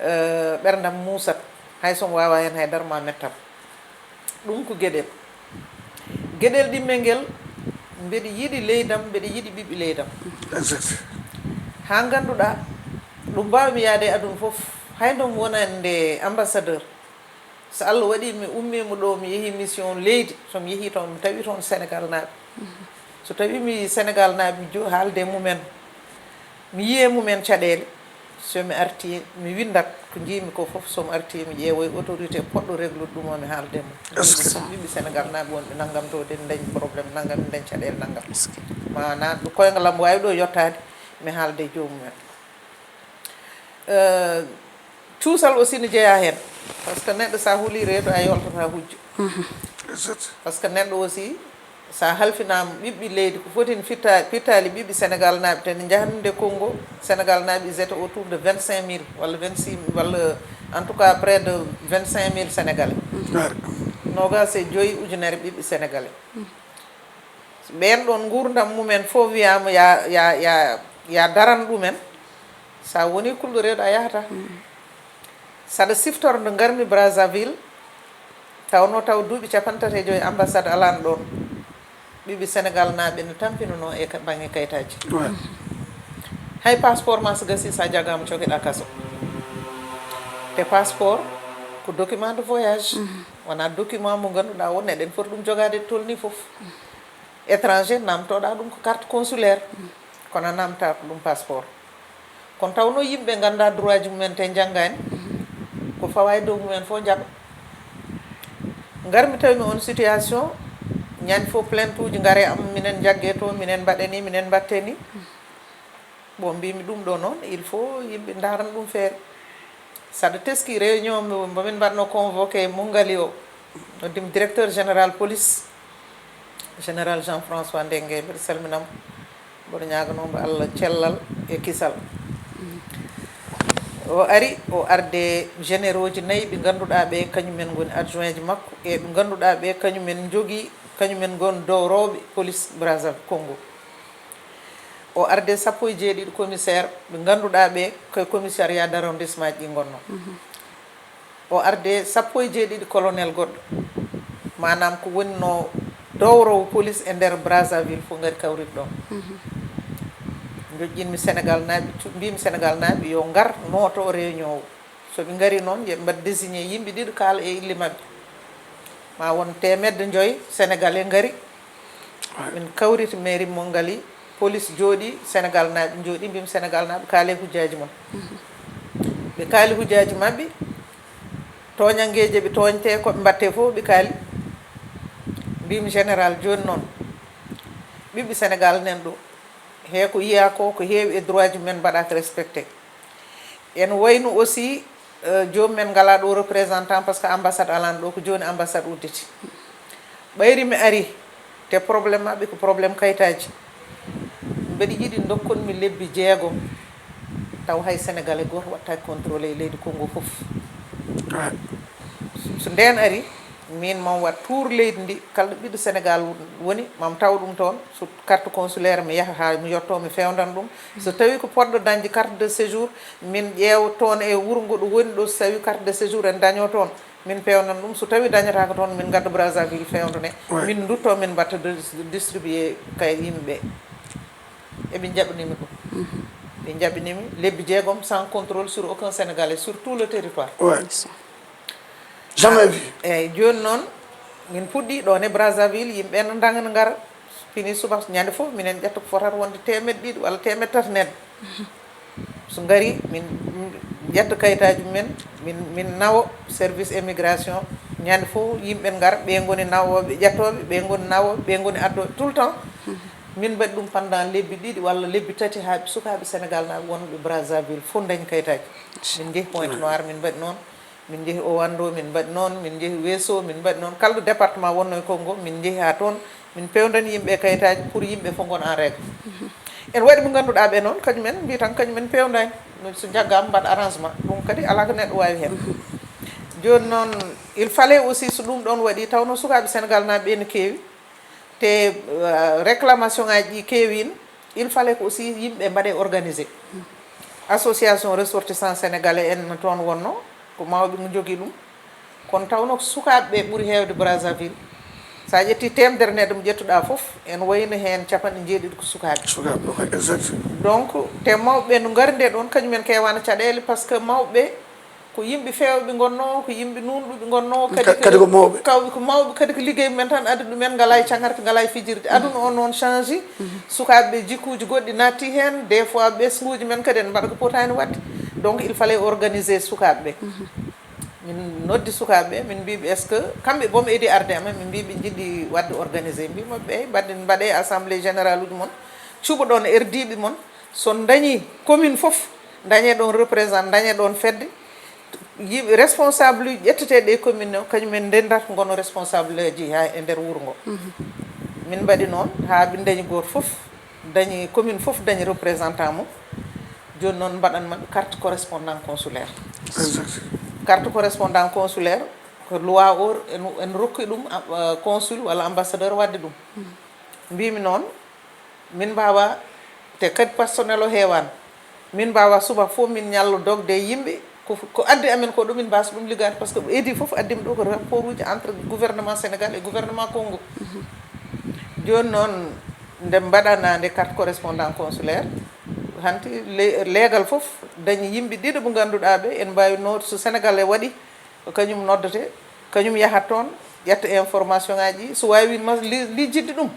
eh, ɓerndam muusat, hay so mi waawaa heen hay dara ma mettam. Ɗum ko geɗel. Geɗel ɗimmel ngel, mbeɗa yiɗi leydam, mbeɗa yiɗi ɓiɓɓe leydam. Exact. Haa ngannduɗaa, ɗum mbaawmi yahde e aduna fof, hay nde mi wonande ambassadeur. So Allah waɗi mi ummiima ɗo, mi yehi mission leydi, so mi yehi toon, mi tawi toon Sénégal naaɓe. So tawi mi Sénégal naaɓe, mi jo-, haalde e mumen, mi yiye mumen caɗeele. So mi arti, mi winndat ko njiimi ko fof, so mi arti, mi ƴeewoya autorité poɗɗo reglude ɗum o, mi haalde e mum. Est-ce que ɓiɓɓe Sénégal naaɓe wonɓe nanngam ɗo, de dañ problème nanngam, dañ caɗeele nanngam. Est-ce que maanaam ɗo koyngal am waawi ɗo yottaade, mi haalde e joomum en. Eh, cuusal aussi ne jeyaa heen. Par ce que neɗɗo, so a hulii reedu, a yooltataa hujjo. Exact. Par ce que neɗɗo aussi, So a halfinaama ɓiɓɓe leydi, ko foti en fitta-, pittaali ɓiɓɓe Senegal naaɓe, te ne njahannde Congo, Senegal naaɓe, ils étaient autour de vingt-cinq mille walla vingt-six, walla en tout cas près de vingt-cinq mille Sénégalais. Nogas e joyi ujunere ɓiɓɓe Sénégalais. Ɓeen ɗoon nguurndam mumen fof wiyaama ya, ya, ya, ya daran ɗumen. So a woni kulɗo reedu a yahata. Saɗa siftora nde ngarmi Brazzaville, tawnoo taw duuɓi capanɗe tati e joyi ambassade alaano ɗoon. Ɓiɓɓe Senegal naaɓe ne tampinanoo e ka-, baŋŋe kayitaaji. Hay passeport ma so gasii, so a jagaama cokeɗaa kaso. Te passeport ko document de voyage. Wonaa document mo ngannduɗaa won eɗen foti ɗum jogaade tolni fof. Étranger, naamtoɗaa ɗum ko carte consulaire, kono a naamtaako ɗum passeport. Kono tawnoo yimɓe nganndaa droit ji mumen te njanngaani, ko fawaa e dow mumen fof njaɓa. Ngarmi tawimi on situation, ñande fof plainte uji ngare am, minen njagge to, minen mbaɗe ni, minen mbatte ni. Bon, mbimi ɗum ɗo noon, il faut yimɓe ndarana ɗum feere. Saɗa teski réunion mo, mo min mbaɗno convoqué Mongali o, noddimi directeur général police, général Jean François Ndengue, mbiɗa salminamo, mboɗo ñaaganoo mo Allah cellal e kisal. O ari, o arde généraux ji nayi ɓe ngannduɗaa ɓe kañumen ngoni adjoint ji makko, e ɓe ngannduɗaa ɓe kañumen njogii, kañumen ngon dowrowɓe police Brazzaville Congo. O arde sappo e jeeɗiɗi commissaire ɓe ngannduɗaa ɓe koye commissariat d'arrondissement ji ɗi ngonno. O arde sappo e jeeɗiɗi colonel goɗɗo, maanaam ko woni no dowrowo police e nder Brazzaville fof ngari kawriti ɗon. Njoƴƴinmi Senegal naaɓe, cu-, mbimi Senegal naaɓe yo ngar nooto réunion o. So ɓe ngari noon, yo ɓe mbaɗ désigné yimɓe ɗiɗo kaala e ille maɓɓe. Ma won teemedde joy Sénégalais ngari. Min kawriti mairie Mongali, police jooɗi, Senegal naaɓe jooɗi, mbimi Senegal naaɓe kaale hujjaaji mon. Ɓe kaali hujjaaji maɓɓe, tooñanngeeje ɓe tooñte, ko ɓe mbatte fof ɓe kaali. Mbimi général, jooni noon, ɓiɓɓe Senegal nen ɗo, he ko yiya ko, ko heewi e droit ji men mbaɗaaka respecté. En wayno aussi, euh, joomum en ngalaa ɗo représentant, parce que ambassade alaano ɗo, ko jooni ambassade udditi. Ɓayri mi ari, te problème maɓɓe ko problème kayitaaji. Mbeɗa yiɗi ndokkon mi lebbi jeegom, taw hay Sénégalais gooto waɗtaaki contrôlé e leydi Congo fof. So ndeen ari, min mam waɗ tour leydi ndi, kala ɗo ɓiɗɗo Sénégal woni, mam taw ɗum toon. So carte consulaire, mi yaha haa mi yetto, mi fewndan ɗum. So tawi ko poɗɗo dañde carte de séjour, min ƴeewa toon e wuro ngo ɗo woni ɗo, so tawi carte de séjour en daño toon, min peewnan ɗum. So tawi dañataako toon, min ngadda Brazzaville, fewndone. Min ndutto, min mbatta dis-, distribué kay yimɓe. Eɓe njaɓnimi ɗum. Ɓe njaɓnimi lebbi jeegom sans contrôle sur aucun Sénégalais sur tout le territoire. Jamais vu. Eyyi, jooni noon, min puɗɗi ɗoon e Brazzaville, yimɓe no ndagana ngara, fini subaka, ñande fof minen ƴetta ko fotata wonde teemedde ɗiɗi walla teemedde tati neɗɗo. So ngari, min ƴetta kayitaaji mumen, min, min nawo service immigration. Ñande fof yimɓe ngara, ɓe ngoni nawooɓe, ƴettooɓe, ɓe ngoni nawooɓe, ɓe ngoni addooɓe, tout le temps. Min mbaɗi ɗum pendant lebbi ɗiɗi walla lebbi tati, haa sukaaɓe Sénégal naaɓe wonɓe Brazzaville fof dañi kayitaaji. Min njehi Pointe Noire, min mbaɗi noon. Min njehi Owando, min mbaɗi noon, min njehi Wesso, min mbaɗi noon. Kala ɗo département wonno e Congo, min njehi haa toon, min pewndani yimɓe kayitaaji pour yimɓe fof ngona en règle. Ene waɗi ɓe ngannduɗaa ɓe noon, kañum en mbiya tan kañum en pewndaani. No so njaggaama mbaɗa arrangement. Ɗum kadi alaa ko neɗɗo waawi heen. Jooni noon, il fallait aussi so ɗum ɗoon waɗi, tawno sukaaɓe Sénégal naaɓe ɓe ne keewi, te, euh, réclamation ngaji ɗi keewi ne, il fallait ko aussi yimɓe mbaɗe organisé. Association ressortissant sénégalais en no toon wonno, ko mawɓe mo jogii ɗum. Kono tawno ko sukaaɓe ɓe ɓuri heewde Brazzaville. So a ƴetti teemedere neɗɗo mo ƴettuɗaa fof, en wayno heen capanɗe jeeɗiɗi ko sukaaɓe. Sukaaɓe, ok, exact. Donc, te mawɓe ɓe no ngari nde ɗoon, kañum en keewaano caɗeele, parce que mawɓe ɓe ko yimɓe feewɓe ngonnoo, ko yimɓe nuunɗuɓe ngonnoo, kadi Ka-, kadi ko mawɓe. Kawɓe ko mawɓe, kadi ko liggey mumen tan addi ɗumen, ngalaa e caŋarɗe, ngalaa e fijirde. Aduna o noon change, sukaaɓe ɓe jikkuuji goɗɗi naatti heen, des fois ɓesnguuji men kadi en mbaɗa ko potaani waɗde. Donc, il fallait organiser sukaaɓe ɓe. Min noddi sukaaɓe ɓe, min mbiiɓe, est-ce que kamɓe boom edi arde amen, min mbiiɓe njiɗi waɗde organiser, mbiimaɓe ɓe, mbaɗen, mbaɗe assemblée générale uji mon, cuɓoɗon erdiiɓe mon, so dañi commune fof, dañe ɗon représentant, dañe ɗon fedde, yimɓe responsable uji ƴetteteeɗi e commune o, kañum en ndendat ngono responsable ji haa e nder wuro ngo. Min mbaɗi noon haa min dañi gooto fof, dañi, commune fof dañi représentant mum. Jooni noon mbaɗan maɓɓe carte correspondant consulaire. Exact. Carte correspondant consulaire ko loi o en, en rokki ɗum, ah, consul walla ambassadeur waɗde ɗum. Mbimi noon, min mbawa, te kadi personnel o heewani. Min mbawa suba fof min ñallo dogde e yimɓe, ko, ko addi amen ko ɗo min mbasa ɗum liggaade, par ce que ɓe edi fof addimi ɗo ko rapport uji entre gouvernement Sénégal et gouvernement Congo. Jooni noon, nde mbaɗanaa nde carte correspondant consulaire, hanti le- leegal fof dañi yimɓe ɗiɗo ɓe ngannduɗaa ɓe en mbawi noot, so Sénégal e waɗi, ko kañum noddete, kañum yahat toon, ƴetta information ngaji ɗi, so wawi ma li- lijjidde ɗum,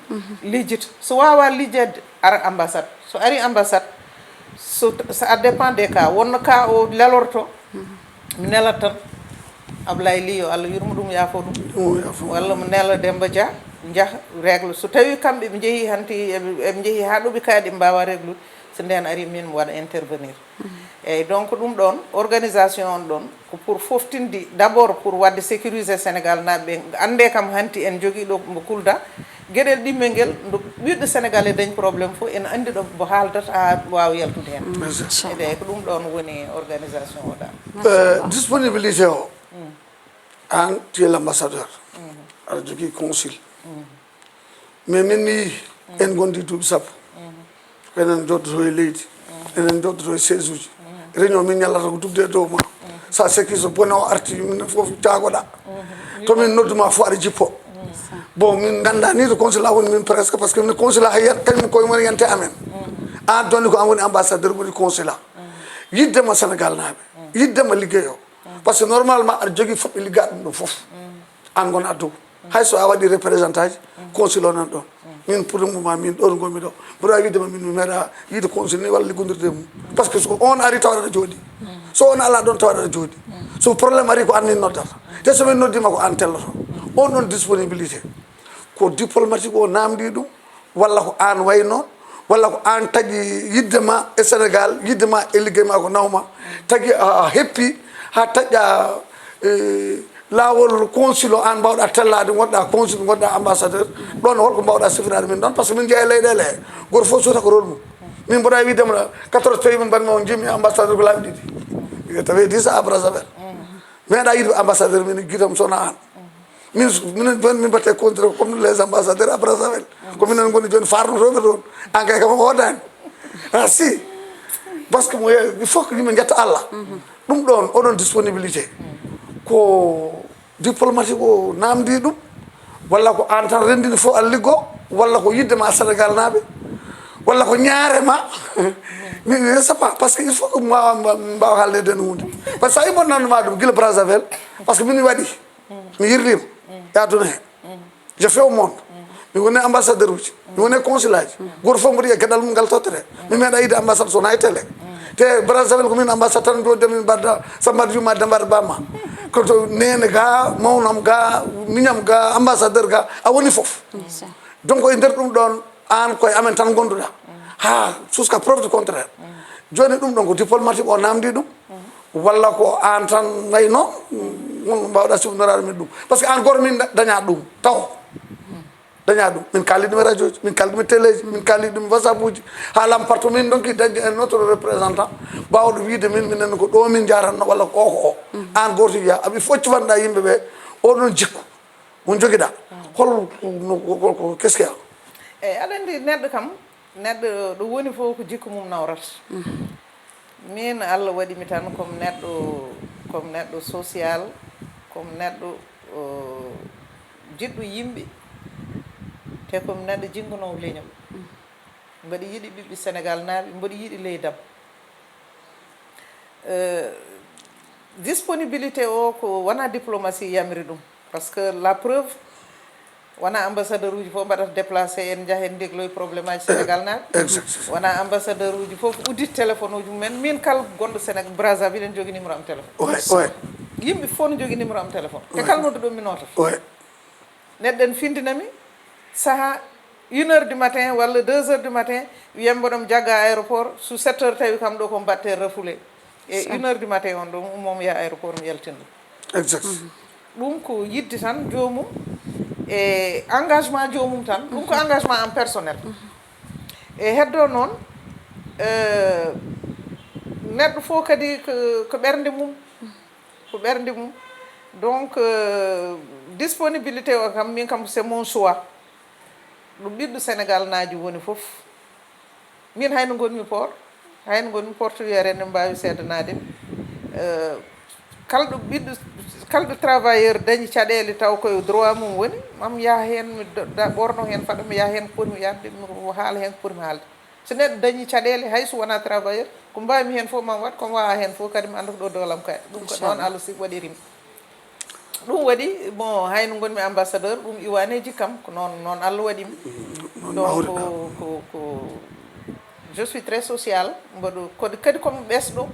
lijjita, so wawa lijjadde, ara ambassade, so ari ambassade, so, ça dépend des cas, wonno cas o lelorto, mi nelat tan Ablaye Ly, yo Allah yurmo ɗum, yaafo ɗum, Ɗum o yaafo. Walla mo nela Demba Dia, jaha règle, so tawi kamɓe ɓe jeehi hanti eɓe eɓe jeehi ha ɗo ɓe kaaɗi ɓe mbawa réglude, so nden ari min mi waɗa intervenir. Eyyi, donc ɗum ɗon organisation on ɗon ko pour foftinde, d'abord pour wadde sécuriser Sénégal naaɓe ɓe, ande kam hanti en jogui ɗo mo kulda, gueɗel ɗimmel ngel, ndo ɓiɗɗo Sénégal e dañ problème fof, en andi ɗo mbo haaldata ha wawa yaltude hen. Eyyi, ko ɗum ɗon woni organisation o ɗa. Euh, disponibilité o, an tu es l'ambassadeur, aɗa jogui consul, mais min mi yii en gondi duuɓi sappo, enen joddoto e leydi, enen joddoto e siège uji, réunion min ñallata ko dugde e dow ma. Sa seki so bone o arti, min fof jaagoɗa, to min nodduma fof aɗa jippo. Bon, min ganda ni to consulat woni min presque, parce que min consulat hay yiyat kañum koye mum yante amen. An doni ko an woni ambassadeur woni consulat, yiddema Sénégal naaɓe, yiddema ligguey o. Par ce que normalement aɗa jogui fof ɓe ligga ɗum ɗo fof, an gona dow. Hay so a waɗi représentant ji, consul o nan ɗon. Min pour le moment min ɗon gonmi ɗo, mboɗo wawi wiide ma min mi meeɗa yiide consul ni walla liggodirde e mum. Par ce que so on ari tawa aɗa jooɗi, so on ala ɗon tawa aɗa jooɗi, so problème ari ko an min noddata, te so min noddima ko an telloto. On ɗon disponibilité ko diplomatique o namdi ɗum, walla ko an wayi noon, walla ko an tagi yidde ma e Sénégal, yidde ma e ligguey ma ko nawma, tagi a heppi ha taƴƴa, eh, lawol consul o, an mbawɗa tellade, gonɗa consul, gonɗa ambassadeur, ɗon holko mbawɗa sifirade min ɗon? Par ce que min jeeya e leyɗele he, goto fof suuta ko rôle mum. Min mboɗa wiidema quatorze pays min mbaɗmi on, jimmi ambassadeur ko laabi ɗiɗi, tawi disa à Brazzaville. Meeɗa yiide ambassadeur min guidam sona an. Min, minen joni min mbatte contrôle comme les ambassadeurs à Brazzaville. Ko minen goni joni farnotoɓe toon. An kay kam a hoodani. Ah si. Par ce que mo, il faut que yimɓe jetta Allah. Ɗum ɗon, oɗon disponibilité ko diplomatique o namdi ɗum, walla ko an tan rendini fof aɗa liggo, walla ko yidde ma Sénégal naaɓe, walla ko ñaare ma? Mi, mi c'est pas, par ce que il faut que mbawa mbawa haalde den hunde. Par ce que sa imon nannuma ɗum gila Brazzaville, par ce que min mi waɗi, mi yirlima e aduna he. Je fais au monde. Mi woni ambassadeur uji, mi woni consulat ji. Goto fof mboɗi e gueɗal mum ngal tottere. Mi meeɗa yiide ambassade sona e télé. Te Brazzaville ko min ambassade tan jodde min mbaɗda Samba Juma Demba Bama. Ko to nene ga, mawnam ga, miñam ga, ambassadeur ga, a woni fof. Donc e nder ɗum ɗon, an koye amen tan gonduɗa, ha jusqu'à preuve du contraire. Joni ɗum ɗon ko diplomatique o namdi ɗum, walla ko an tan nayi noon, on mbawɗa sifnorade min ɗum? Par ce que an goto min da- daña ɗum taw, daña ɗum. Min kalli ɗum e radio ji, min kalli ɗum e télé ji, min kalli ɗum e WhatsApp uji, ha lam partout min donki dañde un autre représentant, bawɗo wiide min minen ko ɗo min jaranno, walla ko o ko o. An goto wiya aɓe focci fanɗa yimɓeɓe, oɗon jikku mo jogiɗa, hol ko qu'est-ce qu'il y a? Eyyi, aɗa andi neɗɗo kam, neɗɗo ɗo woni fof ko jikku mum nawrata. Min Allah waɗi mi tan comme neɗɗo, comme neɗɗo social, comme neɗɗo, o, jiɗɗo yimɓe, te comme neɗɗo jingunowo leñol. Mboɗo yiɗi ɓiɓɓe Sénégal naaɓe, mboɗo yiɗi leydam. Euh, disponibilité o ko wona diplomatie yamiri ɗum, par ce que la preuve wona ambassadeur uji fof mbaɗata déplacé, en jaha en ndegloy problème aji Sénégal naaɓe. Wona ambassadeur uji fof uddit téléphone uji mumen. Min kala gonɗo Sénégal, Brazzaville, ene jogui numéro am téléphone. Yimɓe fof ne jogui numéro am téléphone, te kala nodduɗo mi notata. Neɗɗo ene findinami saaha une heure du matin walla deux heures du matin, wiyam mboɗomi jagga aéroport, so sept heures tawi kam ɗo ko mbatte refoulé. E une heure du matin on ɗo mi ummo mi yaha aéroport mi yaltina ɗum. Exact. Ɗum ko yidde tan jomum, e engagement joomum tan, ɗum ko engagement am personnel. E heddo noon, eh, neɗɗo fof kadi ko, ko ɓernde mum, ko ɓernde mum. Donc, eh, disponibilité o kam, min kam, c'est mon choix. Ɗum ɓiɗɗo Sénégal naajo woni fof. Min hayno ngonmi port, hayno ngonmi portuaire, ene mbaawi seedanaade mi. Eh, kala ɗo ɓiɗɗo, kala ɗo travailleur dañi caɗeele taw koye droit mum woni, mam yaha heen, mi do- da- ɓorno heen, faɗa mi yaha heen ko potmi yahde, mi haala heen ko potmi haalde. So neɗɗo dañi caɗeele, hay so wonaa travailleur, ko mbaawmi heen fof mam waɗ, ko mi waawaa heen fof kadi mi annda ko ɗo doolam kay. Ɗum ko noon Allah si waɗiri mi. Ɗum waɗi, bon, hayno ngonmi ambassadeur, ɗum iwaneeji kam, ko noon, noon Allah waɗi mi. Donc, ko, ko, ko, je suis très social, mboɗo, kadi, kadi komi ɓesɗo,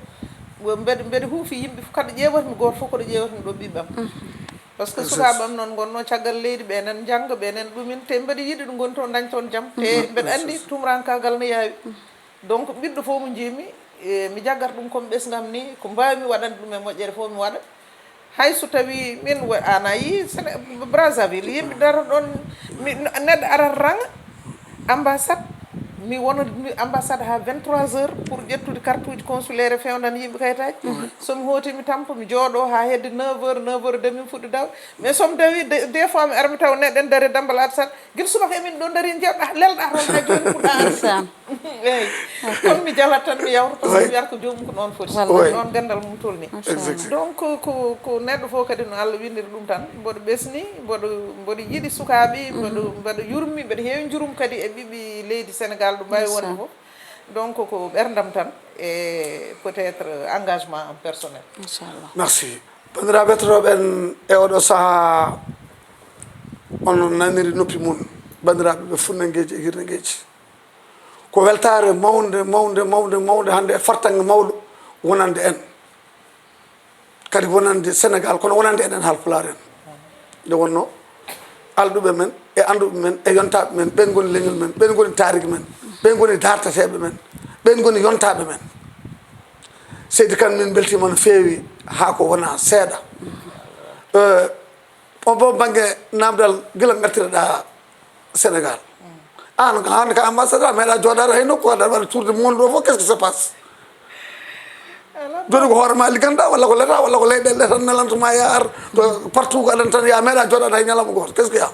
mbeɗa, mbeɗa huufi yimɓe fof, kadi ƴeewatmi gooto fof, koɗo ƴeewatmi ɗo ɓiɓɓam. Par ce que sukaaɓe am noon ngonnoo caggal leydi, ɓe enen njannga, ɓe enen ɗumin, te mbeɗa yiɗi ɗo ngoni toon, dañ toon jam. Te mbeɗa anndi tumrankaagal no yaawi. Donc, ɓiɗɗo fof mo njiimi, e, mi jaggat ɗum comme ɓesngam ni, ko mbaawmi waɗande ɗum e moƴƴere fof mi waɗa. Hay so tawi min wa- an a yii Sene- Brazzaville, yimɓe daro ɗon, mi- neɗɗo arat ranga ambassade, mi wona mi ambassade ha vingt-trois heures pour ƴettude carte uji consulaire e fewndande yimɓe kayitaji. So mi hooti mi tampa, mi jooɗo ha hedde neuf heures, neuf heures demi mi fuɗɗi daw. Mais so mi dawi, de- des fois mi ara mi tawa neɗɗo en dari dambal arsat, gila subaka emin ɗo dari en jeeɗa lelɗa toon ha joni puɗɗa arde. Ndeysaan. Eyyi. Kono mi jalat tan mi yawta par ce que mi wiyata ko joomum ko noon foti. Wallahi. Noon gandal mum tolni. Machallah. Donc ko, ko neɗɗo fof kadi no Allah windiri ɗum tan, mboɗo ɓesni, mboɗo, mboɗo yiɗi sukaaɓe, mboɗo, mboɗo yurmi, mboɗo heewi njurum kadi e ɓiɓɓe leydi Sénégal ɗo mbawi wonde fof. Donc ko ɓerdam tan e peut-être engagement am personnel. Inchallah. Merci. Bandiraɓe heɗotooɓe en, e oɗo saha on naniri noppi mum, bandiraɓe ɓe funnangueji e hirnangueji. Ko weltaare mawnde, mawnde, mawnde, mawnde hannde e fartaŋŋe mawɗo wonande en. Kadi wonande Sénégal, kono wonande enen Haalpulaar en. Nde wonnoo alɗuɓe men, e annduɓe men, e yontaaɓe men, ɓeen ngoni leñol men, ɓeen ngoni taariki men, ɓeen ngoni daartateeɓe men, ɓeen ngoni yontaaɓe men. Seydi Kan, min mbeltiima no feewi, haa ko wonaa seeɗa. Eh, on ɗo bannge naamndal, gila ngartireɗaa Sénégal. Aan, hannde ka ambassadeur, a meeɗaa jooɗaade hay nokku, aɗa waɗa tour du monde ɗo fof, qu'est-ce qui se passe? Jooni ko hoore ma ligganɗaa, walla ko l'État, walla ko leyɗeele ɗe tan nelanta ma yaa ar, to partout ko aɗan tan, yaa meeɗaa jooɗaade hay ñalawma gooto, qu'est-ce qu'il y a?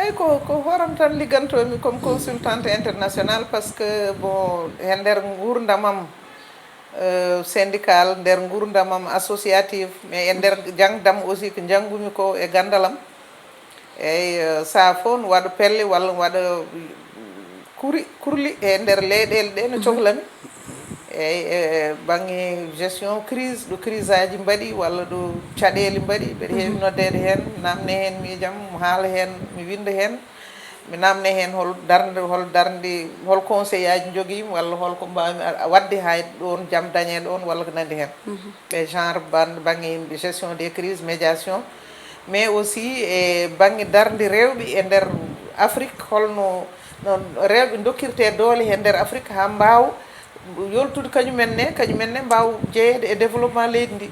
Eyyi, ko, ko hooram tan liggantomi comme consultante internationale, par ce que, bon, e nder nguurndamam, euh, syndical, nder nguurndamam associative, mais e nder jangdam aussi ko njanngumi ko e ganndal am. Eyyi, euh, saha fof mi waɗa pelle walla mi waɗa kuri, kurli e nder leyɗeele ɗe no cohlami. Eyyi, e bannge gestion crise, ɗo crise aji mbaɗi walla ɗo caɗeele mbaɗi, mbeɗa heewi noddeede heen, naamne heen miijam, mi haala heen, mi winnda heen. Mi naamne heen hol darnde, hol darnde, hol conseil aji njogiimi walla hol ko mbaawmi a- waɗde haa ɗoon jam dañee ɗoon walla ko nanndi heen. E genre ban- bannge yimɓe gestion des crises, médiation, mais aussi e bannge darnde rewɓe e nder Afrique, holno no rewɓe dokkirtee doole e nder Afrique haa mbaawa yoltude kañum en ne, kañum en ne mbaawa jeyeede e développement leydi ndi.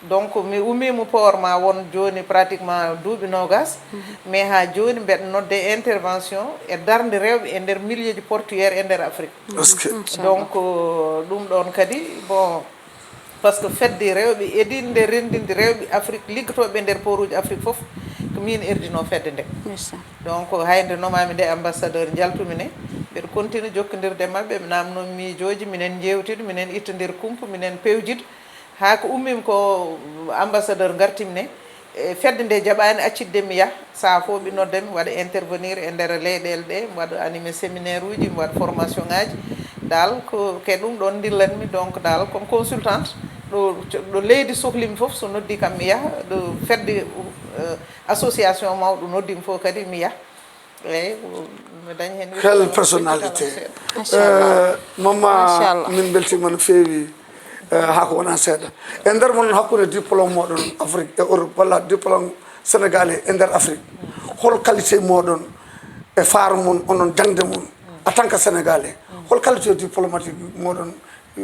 Donc mi ummiima port ma won jooni pratiquement duuɓi noogaas, mais haa jooni mbeɗa nodde intervention e darnde rewɓe e nder milieu ji portuaire e nder Afrique. Est-ce que Donc ɗum ɗoon kadi, bon, par ce que fedde rewɓe edinde renndinde rewɓe Afrique liggotooɓe e nder port uji Afrique fof, ko miin ardinoo fedde nde. Ndeysaan. Donc hay nde nomaami nde ambassadeur njaltumi ne, mbeɗa continue jokkondirde e maɓɓe, ɓe naamnoo miijooji, minen njeewtida, minen ittondir kumpa, minen pewjida, haa ko ummiimi ko ambassadeur ngartimi ne. E fedde nde jaɓaani accitde mi yaha, saha fof ɓe nodda mi, mi waɗa intervenir e nder leyɗeele ɗe, mi waɗa animé séminaire uji, mi waɗa formation ngaji. Dal ko ke ɗum ɗoon ndillanmi, donc dal comme consultante, ɗo, ɗo leydi sohlimi fof, so noddi kam mi yaha, ɗo fedde, euh, association mawɗo noddimi fof kadi mi yaha. Eyyi, mi dañi heen Quelle personnalité. Machallah. Euh, Mamma, Machallah. Min mbeltiima no feewi, euh, haa ko wonaa seeɗa. E nder mon hakkunde diplôme moɗon Afrique e Europe, walla diplôme sénégalais e nder Afrique, hol qualité moɗon e faar mon, onon jaŋde mon, en tant que sénégalais, hol qualité diplomatique moɗon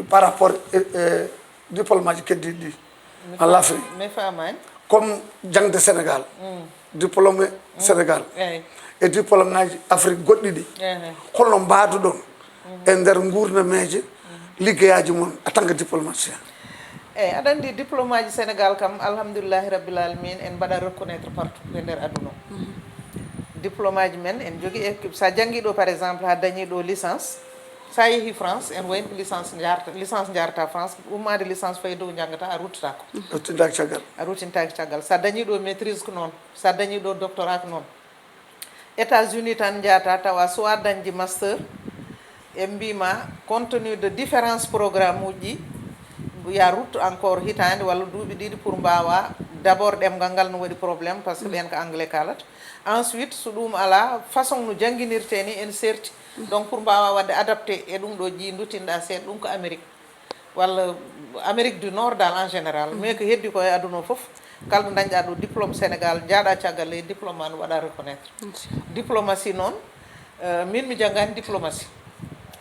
par rapport e, e diplôme aji keddiiɗi ɗi en Afrique? Mi faamaani. Comme jaŋde Sénégal. Diplômé Sénégal, eyi, e diplôme ngaji Afrique goɗɗi ɗi, ehe, holno mbaaduɗon e nder nguurnameeje liggeyaaji mon en tant que diplomaticien? Eyi, aɗa anndi, diplôme aji Sénégal kam, alhamdulillahi rabbil alamin, en mbaɗa reconnaître partout e nder aduna o. Diplôme aji men en jogii équipe. So a janngi ɗo, par exemple, haa dañi ɗo licence, so a yehi France, en wayno licence njaarta, licence njaarta France, ummaade licence fayi dow njanngata, a ruttata ko. Ruttintaake caggal. A ruttintaake caggal. So a dañi ɗo maîtrise ko noon, so a dañi ɗo doctorat ko noon. États-Unis tan njaata tawa, soit dañde master, en mbima compte tenu de différence programme uji ɗi, ya ruttu encore hitaande walla duuɓi ɗiɗi pour mbawa. D'abord, ɗemngal ngal no waɗi problème, parce que ɓen ko anglais kalata. Ensuite, so ɗum ala, façon no jannginirte ni en serti. Donc, pour mbawa waɗde adapté e ɗum ɗo, ji duttinɗa seeɗa, ɗum ko Amérique walla Amérique du Nord dal en général, mais ko heddi ko e aduna o fof, kala ɗo dañɗa ɗo diplôme Sénégal, jaaɗa caggal leydi, diplôme ma no waɗa reconnaître. Diplomatie noon, euh, min mi janngani diplomatie.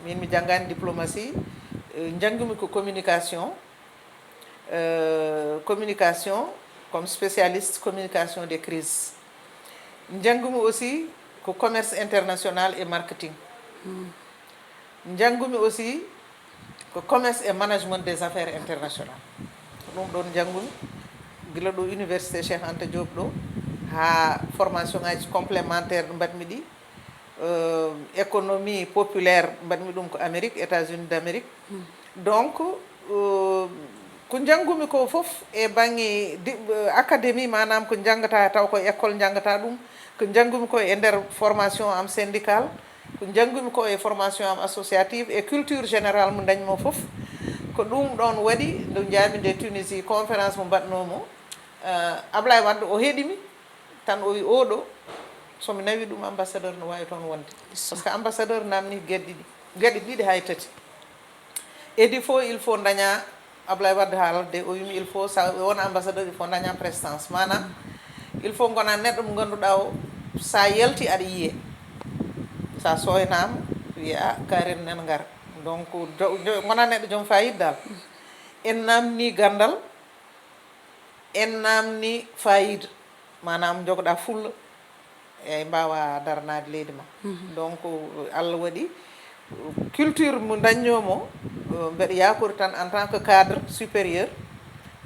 Min mi janngani diplomatie, euh, njanngumi ko communication, euh, communication comme spécialiste communication des crises. Njanngumi aussi ko commerce international et marketing. Njanngumi aussi ko commerce et management des affaires internationales. Ko ɗum ɗon njanngumi gila ɗo université Cheikh Anta Diop ɗo, haa formation ngaji complémentaire ɗo mbaɗmi ɗi, euh, économie populaire, mbaɗmi ɗum ko Amérique, États-Unis d'Amérique. Donc, euh, ko njanngumi ko fof e baŋŋe di-, euh, académie, maanaam ko njanngata taw ko école njanngata ɗum, ko njanngumi ko e nder formation am syndicale, ko njanngumi ko e formation am associative e culture générale mo dañmi o fof. Ko ɗum ɗon waɗi nde njaami nde Tunisie, conférence mo mbaɗnoo mo, euh, Ablaye Wade o heɗi mi. Tan o wi, "Oɗo, so mi nawi ɗum ambassadeur no wawi toon wonde." Parce que ambassadeur namni geɗe ɗiɗi, geɗe ɗiɗi hay tati. Edi fof, il faut daña, Ablaye Wade haalde, o wimi, "Il faut, sa wona ambassadeur, il faut daña prestance." Maanaam, il faut gona neɗɗo mo ngannduɗaa o, sa yalti aɗa yiye. Sa soynama, wiya, "Ah, Karim nan ngar." Donc, jo-, jo-, gona neɗɗo joom fayida dal. En namni gandal, en namni fayida. Maanaam njogoɗa fulla, eyyi, mbawa daranaade leydi ma. Donc, Allah waɗi culture mo dañnoo mo, mbeɗa yakori tan en tant que cadre supérieur,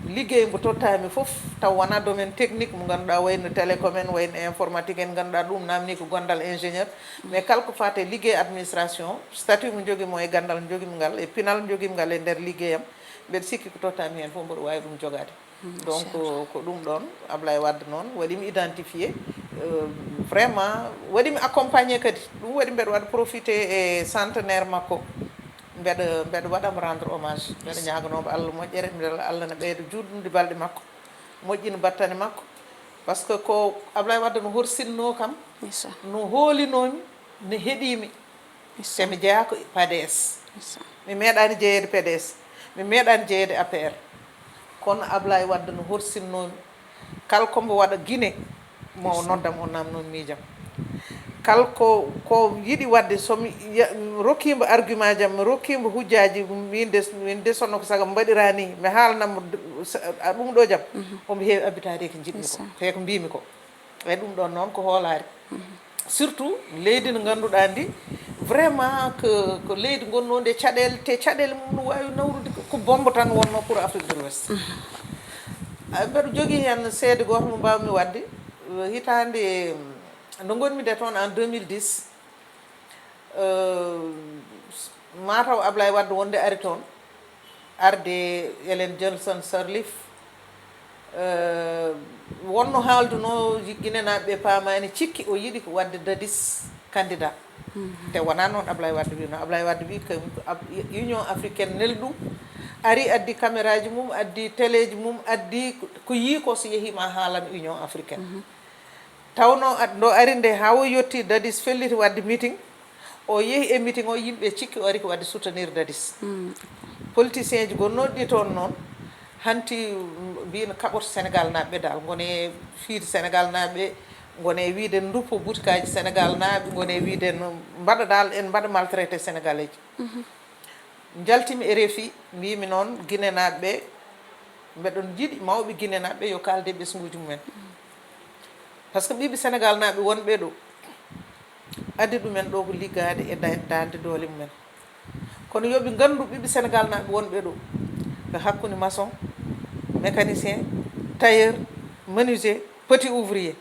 liggey mbo tottami fof, taw wona domaine technique mo ngannduɗaa, wayno télécom en, wayno informatique en, ngannduɗaa ɗum namni ko gondal ingénieur, mais kala ko faate liggey administration, statut mo jogimo e gandal jogimi ngal e pinal jogimi ngal e nder liggeyam, mbeɗa sikki ko tottami heen fof mboɗo wawi ɗum jogade. Donc, ko ɗum ɗon, Ablaye Wade noon waɗimi identifié, euh, vraiment waɗimi accompagné kadi. Ɗum waɗi mbeɗa waɗa profité e centenaire makko. Mbeɗa, mbeɗa waɗamo rendre hommage. Mbeɗa ñaaganomo Allah moƴƴere, mbeɗa Allah ne ɓeyda juutnude balɗe makko, moƴƴina battane makko. Parce que ko Ablaye Wade no horsinno kam, no hoolinomi, no heɗimi. Te mi jeyaa ko P A D S. Mi meeɗaani jeyeede P D S. Mi meeɗaani jeyeede A P R. Kono Ablaye Wade no horsinnomi. Kala ko mbo waɗa Guinée, mo noddam, o namnoo miijam. Kala ko, ko yiɗi waɗde, so mi ya-, mi rokkii mbo argument jam, mi rokkii mbo hujjaaji, min de, min de sonno ko saga mi mbaɗiraa nii, mi haalnan mo d-, sa-, a ɗum ɗo jam. Omo heewi abbitaade ko njiɗmi ko, he ko mbiimi ko. E ɗum ɗon noon ko hoolaare. Surtout leydi ndi ngannduɗaa ndi, vraiment ko, ko leydi ngonnoondi e caɗeele, te caɗeele mum no waawi nawrude ko, ko bombo tan wonno pour Afrique de l'Ouest. Ah, mbeɗa jogii heen seede gooto mo mbaawmi waɗde, eh, hitaande, mm, nde ngonmi nde toon en deux mille dix, eh, mataw Ablaye Wade wonde ari toon, arde Ellen Johnson Sirleaf, eh, wonno haaldunoo, Guinénaaɓe ɓe paamaani, cikki o yiɗi ko waɗde Dadis candidat. Te wonaa noon Ablaye Wade wiino. Ablaye Wade wii ko Ab-, Union Africaine neli ɗum, ari addi caméraji mum, addi téléji mum, addi ko, ko yii ko, so yehii ma haalan Union Africaine. Tawno ad-, ndo ari nde, haa o yotti Dadis felliti waɗde meeting, o yehi e meeting o, yimɓe cikki o ari ko waɗde soutenir Dadis. Politicien ji gonnooɗi ɗi toon noon, hanti, mm, mbino kaɓoto Sénégal naaɓe ɓe dal, ngone fiide Sénégal naaɓe, ngone wiide nduppo butikaji Sénégal naaɓe, ngone wiide no mbaɗa dal, en mbaɗa maltraité Sénégalais ji. Njaltimi R F I, mbimi noon, Guinénaaɓe ɓe, mbeɗon njiɗi mawɓe Guinénaaɓe ɓe yo kaalde ɓesnguuji mumen. Par ce que ɓiɓɓe Sénégal naaɓe wonɓe ɗo, addi ɗumen ɗo ko liggaade e da- daande doole mumen. Kono yo ɓe nganndu ɓiɓɓe Sénégal naaɓe wonɓe ɗo, ko hakkunde maçon, mécanicien, tailleur, menuisier, petit ouvrier.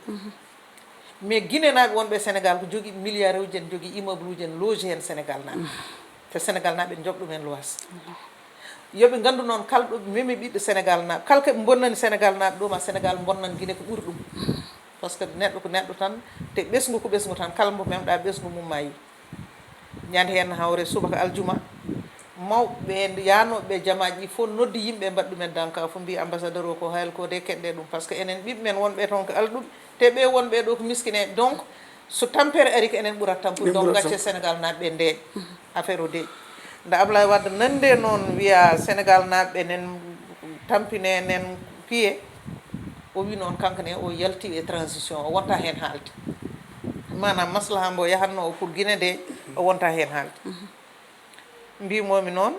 Mais Guinée naaɓe wonɓe e Sénégal ko jogii milliard uji en, jogii immeuble uji en, loge heen Sénégal naaɓe. Te Sénégal naaɓe en njoɓ ɗum heen loise. Yo ɓe nganndu noon, kala ɗo ɓe memi ɓiɗɗo Sénégal naaɓe, kala ko ɓe bonnani Sénégal naaɓe ɗo, ma Sénégal bonnan Guinée ko ɓuri ɗum. Par ce que neɗɗo ko neɗɗo tan, te ɓesngu ko ɓesngu tan, kala mbo memɗa ɓesngu mum ma yi. Ñande heen hawre subaka aljuma, mawɓe yaanooɓe jamaaji ɗi fof noddi yimɓe, mbaɗi ɗumen danka fof, mbi ambassadeur o ko hayal ko de keɗɗe ɗum, par ce que enen ɓiɓɓe men wonɓe toon ko alɗuɓe, te ɓe wonɓe ɗo ko miskineeɓe. Donc so tampere ari ko enen ɓurat tampude. Donc gacce Sénégal naaɓe ɓe ndeeƴa. Affaire o deeƴi. Nde Ablaye Wade nande noon wiya Sénégal naaɓe nen tampine, nen piye, o wi noon kanko ne o yalti e transition, o wonta heen haalde. Maanaam maslaha mbo yahatno o pour Guinée de, o wonta heen haalde. Mbimomi noon,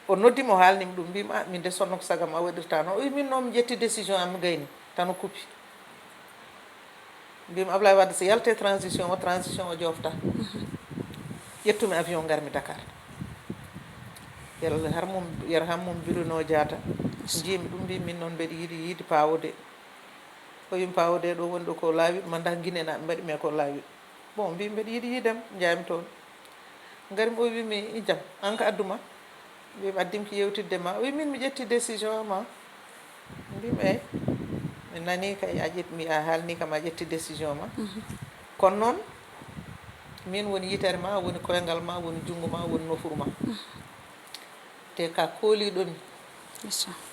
o noddi mo, haalnimi ɗum, mbimi: "Ah, min de sonno ko sagam a waɗirta noon." O wi: "Min noon mi ƴetti décision am, mi gayni." Tan o kupi. Mbimi Ablaye Wade so yalte transition o, transition o jofta. Ƴettumi avion, ngarmi Dakar. Yer Harmum, Yer Hammum Bruno Diatta. Njiimi ɗum, mbimi min noon mbeɗa yiɗi yiide Pawo de. O wimi Pawo de ɗo woni ɗo ko laawi, ma ndah Guinée naaɓe mbaɗi me ko laawi. Bon, mbimi mbeɗa yiɗi yiidem, njaymi toon. Ngarmi, o wimi: "I jam, an ko adduma?" Mbimi addim ko yewtidde ma. O wi: "Min mi ƴetti décision ma." Mbimi: "Eyi, mi nani kay a ƴetti, mi a haalni kam a ƴetti décision ma. Kono noon, min woni yitere ma, woni koyngal ma, woni junngo ma, woni nofuru ma. Te ka kooliɗo mi.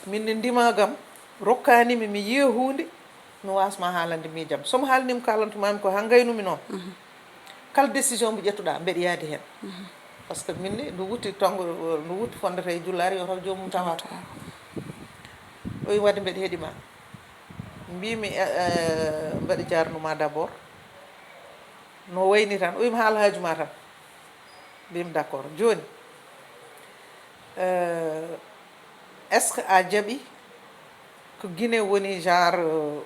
Min ne ndimagam, rokkani mi, mi yiya huunde, mi wasma haalande miijam. So mi haalnima, kalantumami ko ha ngaynumi noon. Kala décision mo ƴettuɗa, mbeɗa yaadi heen." Par ce que min ne, ndu wutti tongo, ndu wutti fondata e jullaare, yo taw joomum tawa. O wi: "Wadde mbeɗa heɗima." Mbimi: "Eh, eh, mbeɗa jarnuma d'abord." No wayni tan, o wimi: "Haal haaju ma tan." Mbimi: "D'accord. Jooni, eh, est-ce que a jaɓi ko Guinée woni genre, euh,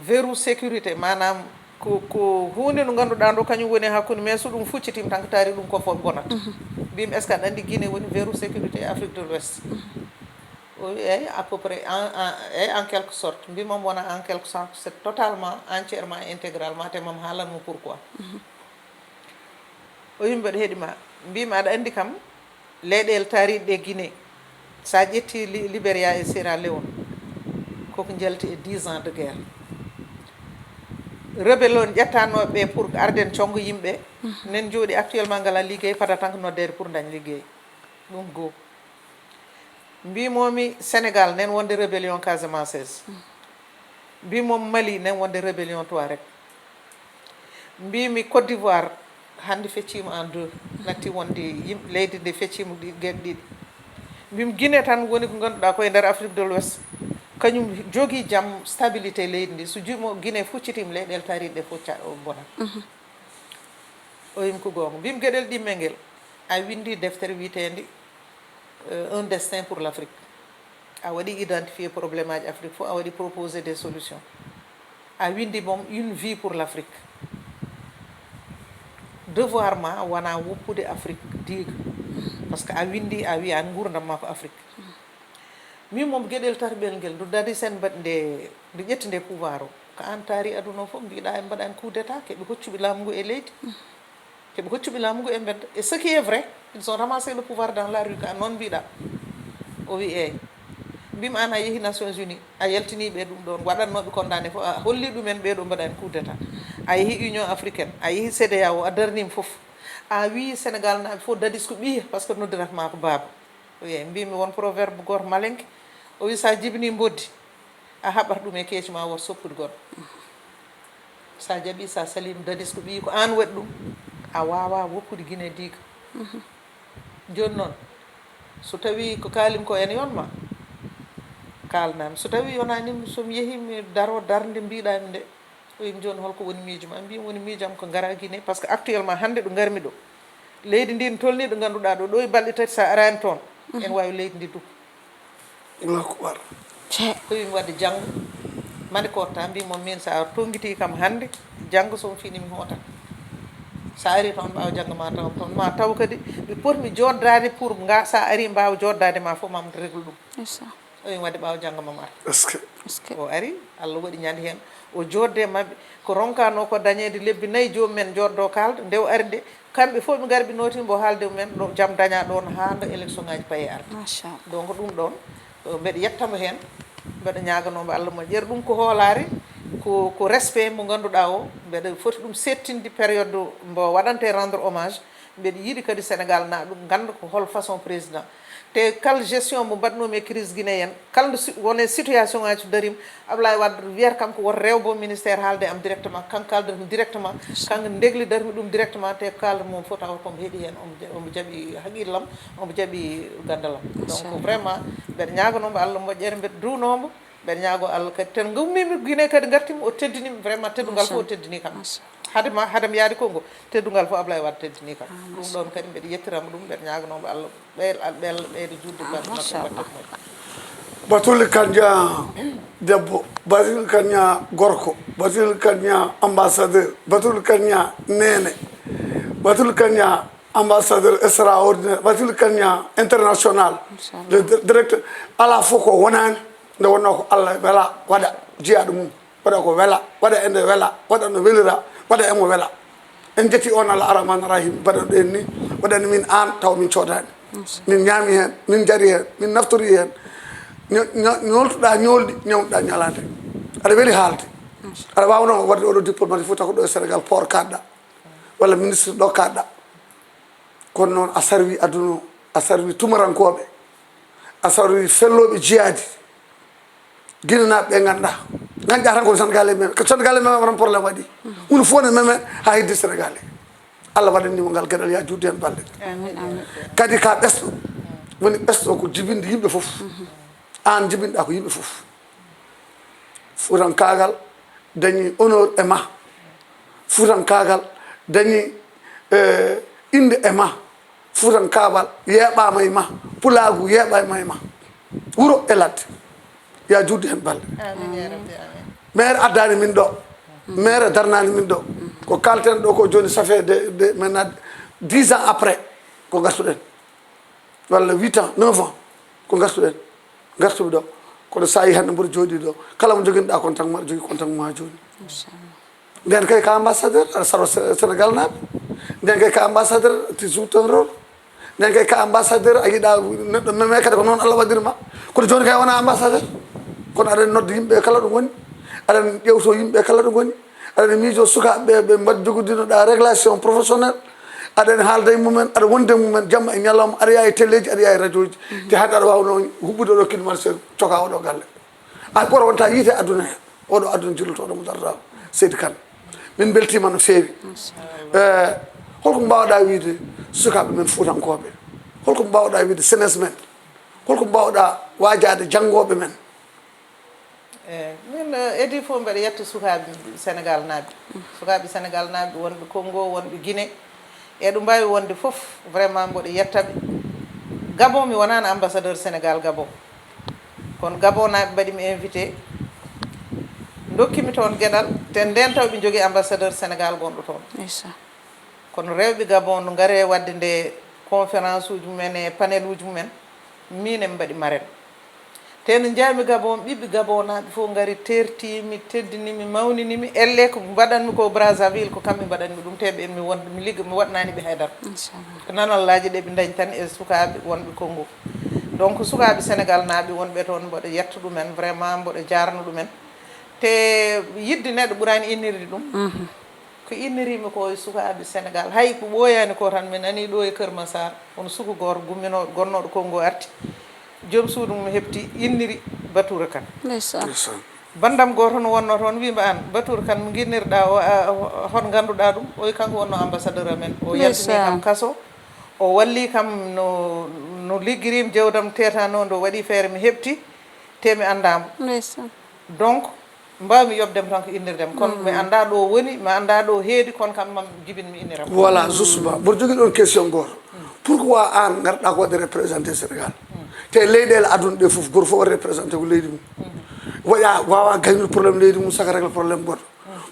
verrou sécurité, maanaam ko, ko huunde nde ngannduɗaa nde kañum woni hakkunde, mais so ɗum fuccitima tan ko taari ɗum ko fof bonata." Mbimi: "Est-ce que aɗa anndi Guinée woni verrou sécurité e Afrique de l'Ouest?" O wi: "Eyi, à peu près, en, en, eyi, en quelque sorte." Mbimi: "Wona en quelque sorte, c'est totalement, entièrement, intégralement, te mam haalan mo pourquoi." O wi: "Mbeɗa heɗima." Mbimi: "Aɗa anndi kam, leyɗeele taariɗe ɗe Guinée, sa ƴetti Li-, Libéria e Sierra Leone, koko njalti e dix ans de guerre. Rebelle on ƴettanooɓe ɓe pour arden conngo yimɓe, nen jooɗi actuellement ngala liggey, pata tan ko noddeede pour dañ liggey. Ɗum goo." Mbimomi Sénégal nen wonde rébellion Casamance. Mbimomi Mali nen wonde rébellion Touareg. Mbimi Côte d'Ivoire hannde feccima en deux, natti wonde yim-, leydi ndi feccima ɗi geɗe ɗiɗi. Mbimi Guinée tan woni ko ngannduɗaa ko e nder Afrique de l'Ouest, kañum jogii jam, stabilité leydi ndi. So jumo Guinée fuccitima, leyɗeele taariɗe ɗe fof ca-, o bonat. O wimi ko goonga. Mbimi geɗel ɗimmel ngel, a windi deftere wiyeteende, euh, Un destin pour l'Afrique. A waɗi identifier problème aji Afrique fof, a waɗi proposer des solutions. A windi mom Une vie pour l'Afrique. Devoir ma wona woppude Afrique diiga. Par ce que a windi, a wi an nguurndam ma ko Afrique. Min mom geɗel tataɓel ngel, ndu dadi sen mbaɗi nde, ndu ƴetti nde pouvoir o. Ko an taari aduna o fof, mbiɗa en mbaɗani coup d'état, keɓe hoccuɓe laamu ngu e leydi. Keɓe hoccuɓe laamu ngu e mbedda. Et ce qui est vrai, ils ont ramassé le pouvoir dans la rue, ka noon mbiɗa. O wi eyi. Mbimi an a yeehi Nations Unies, a yaltini ɓe ɗum ɗon, waɗannoɓe condamné fof, a holli ɗumen ɓeɗo mbaɗani coup d'état. A yeehi Union africaine, a yeehi CEDEAO, a darnima fof. A wi Sénégal naaɓe fof dadis ko ɓiya, par ce que noddirat ma ko baaba. O wi eyi, mbimi won proverbe goto malenke, o wi sa jibini mboddi, a haɓat ɗum e keeci ma, woto soppude goɗɗo. Sa jaɓi, sa salima dadis ko ɓiyi, ko an waɗi ɗum, a wawa woppude Guinée diiga. Joni noon, so tawi ko kalim ko ene yonma, kalnami. So tawi yonanimi, somi yeehi mi daro darde mbiɗami nde, o wimi joni holko woni miijo ma? Mbimi woni miijo am ko gara Guinée, par ce que actuellement hande ɗo garmi ɗo, leydi ndi ne tolni ɗo ganduɗa ɗo, ɗo e balɗe tati sa arani toon, ene wawi leydi ndi duppa. Allahu akbar. Ko wimi wadde janngo, Mani ko ta mbi mo min sa tongiti kam hannde, janngo so mi fini mi hoota. Sa ari toon ɓaawo janngo ma taw toon, ma taw kadi ɓe potmi joddaade pour nga sa ari mbaawa joddaade ma fof ma réglu ɗum. Esa. O wi waɗde ɓaawo janngo ma mar. Est-ce que Est-ce que O ari, Allah waɗi ñande heen, o joodde e maɓɓe. Ko ronkanoo ko dañeede lebbi nayi joomum en njooddoo kaalda, nde o ari nde, kamɓe fof ɓe ngari ɓe nootii mbo haalde mumen, ɗo jam dañaa ɗoon haa nde élection ngaaji paye arde. Machallah. Donc ɗum ɗoon, eh, mbeɗa yetta mo heen, mbeɗa ñaaganoo mo Allah moƴƴere. Ɗum ko hoolaare, ko, ko respect mo ngannduɗaa o, mbeɗa foti ɗum settinde période mbo waɗante rendre hommage. Mbeɗa yiɗi kadi Sénégal naaɓe ɗum ngannda ko hol façon président. Te kala gestion mo mbaɗnoomi e crise guinéenne, kala nde si- won e situation ngaaji so dariima, Ablaye Wade wiyata kam ko woto rew bo ministère haalde e am directement, kanko kaaldat mi directement, kanko ndeglidat mi ɗum directement, te ko kaaldat mi fof tawa ko omo heɗi heen, omo ja- omo jaɓi haqillam, omo jaɓi ganndalam. Donc Machallah. Vraiment mbeɗa ñaaganoo mo Allah moƴƴere, mbeɗa duwnoo mo, mbeɗa ñaagoo Allah kadi tan ngummiimi Guinée kadi ngartimi o teddinimi vraiment teddungal fof o teddini kam. Hade ma hade mi yaade Congo teddungal fof Ablaye Wade teddini kam. Ɗum ɗoon kadi mbeɗa yettiramo ɗum, mbeɗa ñaaganoo mo Allah ɓeyda ɓeyda ɓeyda juutde batte makko Machallah. Batte moƴƴo. Batuli Kanya debbo, Batuli Kanya gorko, Batuli Kanya ambassadeur, Batuli Kanya neene, Batuli Kanya ambassadeur extraordinaire, Batuli Kanya international, Machallah. Le dir- directeur, alaa fof ko wonaani. Nde wonnoo ko Allah wela waɗa jiyaaɗo mum, waɗa ko wela, waɗa e nde wela, waɗa no welira, waɗa e mo wela. En njetti on Allah arahmani rahim, mbaɗanɗo en ni, waɗani min aan taw min coodaani. Min ñaami heen, min njari heen, min naftori heen. Ño- ño- ñooltuɗaa ñoolɗi, ñawnuɗaa ñalaande. Aɗa weli haalde. Aɗa waawnoo waɗde oɗo diplomatie fof taw ko ɗo e Sénégal port kaaɗɗaa, walla ministre ɗo kaaɗɗaa. Kono noon a sarwi aduna o, a sarwi tumarankooɓe, a sarwi fellooɓe jihaadi. Guinénaaɓe ɓe ngannduɗaa ngannduɗaa tan ko Sénégalais meme, ko Sénégalais meme wonam problème waɗi. Unu fof ne meme haa heddi Sénégalais. Allah waɗanni mo ngal geɗal, ya juutde heen balɗe. Amin, amin. Kadi ka ɓesɗo, woni ɓesɗo ko jibinde yimɓe fof. Aan jibinɗaa ko yimɓe fof. Fuutankaagal dañi honneur e ma. Fuutankaagal dañi eh, innde e ma. Fuutankaagal yeeɓaama e ma. Pulaagu yeeɓaama e ma. Wuro e ladde. Ya juutde heen balɗe. Amin ya rabbi, amin. Maire addaani min ɗo. Maire darnaani min ɗo. Ko kaalten ɗo ko jooni, ça fait de, de maintenant dix ans après ko ngartuɗen. Walla huit ans, neuf ans ko ngartuɗen. Ngartumi ɗo. Kono so a yii hannde mboɗo jooɗii ɗo, kala mo njoginɗaa contact ma, aɗa jogii contact ma jooni. Nden kay ka ambassadeur, aɗa saro Sé- Sénégal naaɓe. Nden kay ka ambassadeur, tu joues ton rôle. Nden kay ka ambassadeur, a yiɗa neɗɗo meme kadi ko noon Allah waɗirma. Kono jooni kay wona ambassadeur. Kono aɗa nodda yimɓe kala ɗo ngoni. Aɗa ƴewto yimɓe kala ɗo ngoni. Aɗa miijo sukaaɓe ɓe mbaɗ jogodinoɗa relation professionnel. Aɗa haalda e mumen, aɗa wonda e mumen jamma e ñalawma, aɗa yaha e telleeji, aɗa yaha e radiooji. Te hannde aɗa waawno huɓɓude oɗo kidmar se coka oɗo galle. A ɓura wonta yiite aduna he. Oɗo aduna jillotooɗo mo darɗa seydi Kane. Min mbeltiima no feewi. Eh, holko mbaawɗa wiide sukaaɓe men fuutankooɓe? Holko mbaawɗa wiide senes men? Holko mbaawɗa waajaade janngooɓe men? Eyi, min eh, edi fof mbeɗa yetta sukaaɓe Sénégal naaɓe. Sukaaɓe Sénégal naaɓe wonɓe Congo, wonɓe Guinée. Eɗo mbaawi wonde fof, vraiment mboɗo yetta ɓe. Gabon mi wonaano ambassadeur Sénégal Gabon. Kono Gabon naaɓe mbaɗi mi invité. Ndokkimi toon geɗal, te ndeen taw ɓe njogii ambassadeur Sénégal gonɗo toon. Ndeysaan. Kono rewɓe Gabon no ngare waɗde nde conférence uji mumen e panel uji mumen, min e mbaɗi marraine. Te no njahmi Gabon, ɓiɓɓe Gabon naaɓe fof ngari tertiimi, teddinimi, mawninimi. Elle ko mbaɗanmi ko Brazzaville, ko kamɓe mbaɗanmi ɗum, te ɓe mi wonde mi ligga mi waɗnani ɓe haydara. Ko nanallaaji ɗe ɓe dañi tan e sukaaɓe wonɓe Congo. Donc sukaaɓe Sénégal naaɓe wonɓe toon, mboɗo yetta ɗumen, vraiment mboɗo jaarna ɗumen. Te yidde neɗɗo ɓurani innirde ɗum. Ko innirimi ko e sukaaɓe Sénégal, hay ko ɓooyaani ko tan, mi nanii ɗo e Kër Massar, won suku gooto gumminooɗo, gonnooɗo Congo arti, joom suudu mum heɓti, inniri Batoura Kane. Ndeysaan. Banndam gooto no wonnoo toon, wiima aan Batoura Kane mo nginnirɗaa o, a, a, hon ngannduɗaa ɗum? O wi kanko wonnoo ambassadeur amen. O yaltini kam kaso, o walli kam no, no liggiriimi jawdam tetanoo, nde o waɗi feere mi heɓti, te mi anndaa mo. Ndeysaan. Donc, mbaawmi yoɓde mo tan ko innirde mo. Kono mi anndaa ɗo o woni, mi anndaa ɗo o heedi, kono kam mam jibin mi innira mo. Voilà, justement. Mboɗo jogii ɗoon question gooto. Pourquoi aan ngarɗaa ko waɗde représenté Sénégal? Te leyɗeele aduna ɗe fof, gooto fof waɗi représenté ko leydi mum. Waɗa waawa gaynude problème leydi mum, saka régler problème goɗɗo.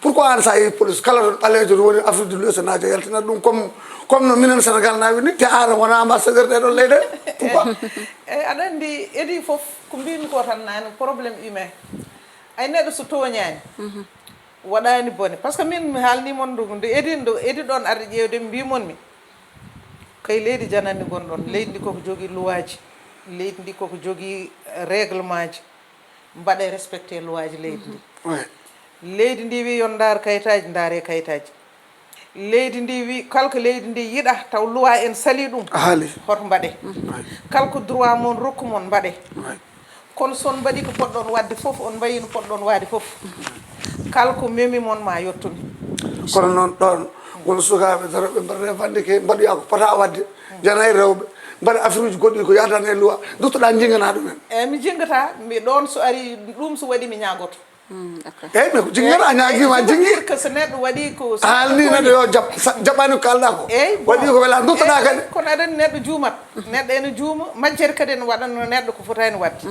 Pourquoi an, sa yehi police, kala toon ɓaleejo to woni Afrique de l'Ouest naajo, yaltina ɗum comme, comme no minen Sénégal naaɓe ni, te an wona ambassadeur ɗee ɗon leyɗe? Pourquoi? Eyi, aɗa anndi, edi fof ko mbiymi ko tan naane, problème humain. Ay, neɗɗo so tooñaani, waɗaani bone. Parce que min mi haalni mon ɗum, nde edi, nde edi ɗon arde ƴeewde, mi mbii mon mi, kay leydi jananndi ngonɗon. Leydi ndi koko jogii luwaaji, leydi ndi koko jogii réglemaaji. Mbaɗe respecté luwaaji leydi ndi. Ouais. Leydi ndi wi yon ndaar kayitaaji, ndaare kayitaaji. Leydi ndi wi, kala ko leydi ndi yiɗa, taw luwa en sali ɗum. A haali. Hoto mbaɗe. Ouais. Kala ko droit mon rokku mon, mbaɗe. Ouais. Kono so on mbaɗi ko poɗɗon waɗde fof, on mbayi no poɗɗon waɗde fof, kala ko memi mon ma yettu mi. Kono noon ɗoon won sukaaɓe darooɓe mbaɗa revendiqué, mbaɗoya ko pota waɗde, jana e rewɓe, mbaɗa affaire uji goɗɗi ko yahdani e luwa, duttoɗa jinngana ɗumen. Eyi, mi jinngata, mi ɗoon so ari, ɗum so waɗi mi ñaagoto. Eyi, mais ko jinngata, a ñaagiima, a jinngi. Que so neɗɗo waɗi ko, so A haalni neɗɗo yo jaɓ, sa- jaɓaani ko kalɗa ko. Eyi, bon. Waɗi ko wela, duttoɗa Eyi, kadi. Kono aɗa anndi neɗɗo juumat. Neɗɗo ene juuma, majjere kadi ene waɗa no neɗɗo ko fotaani waɗde.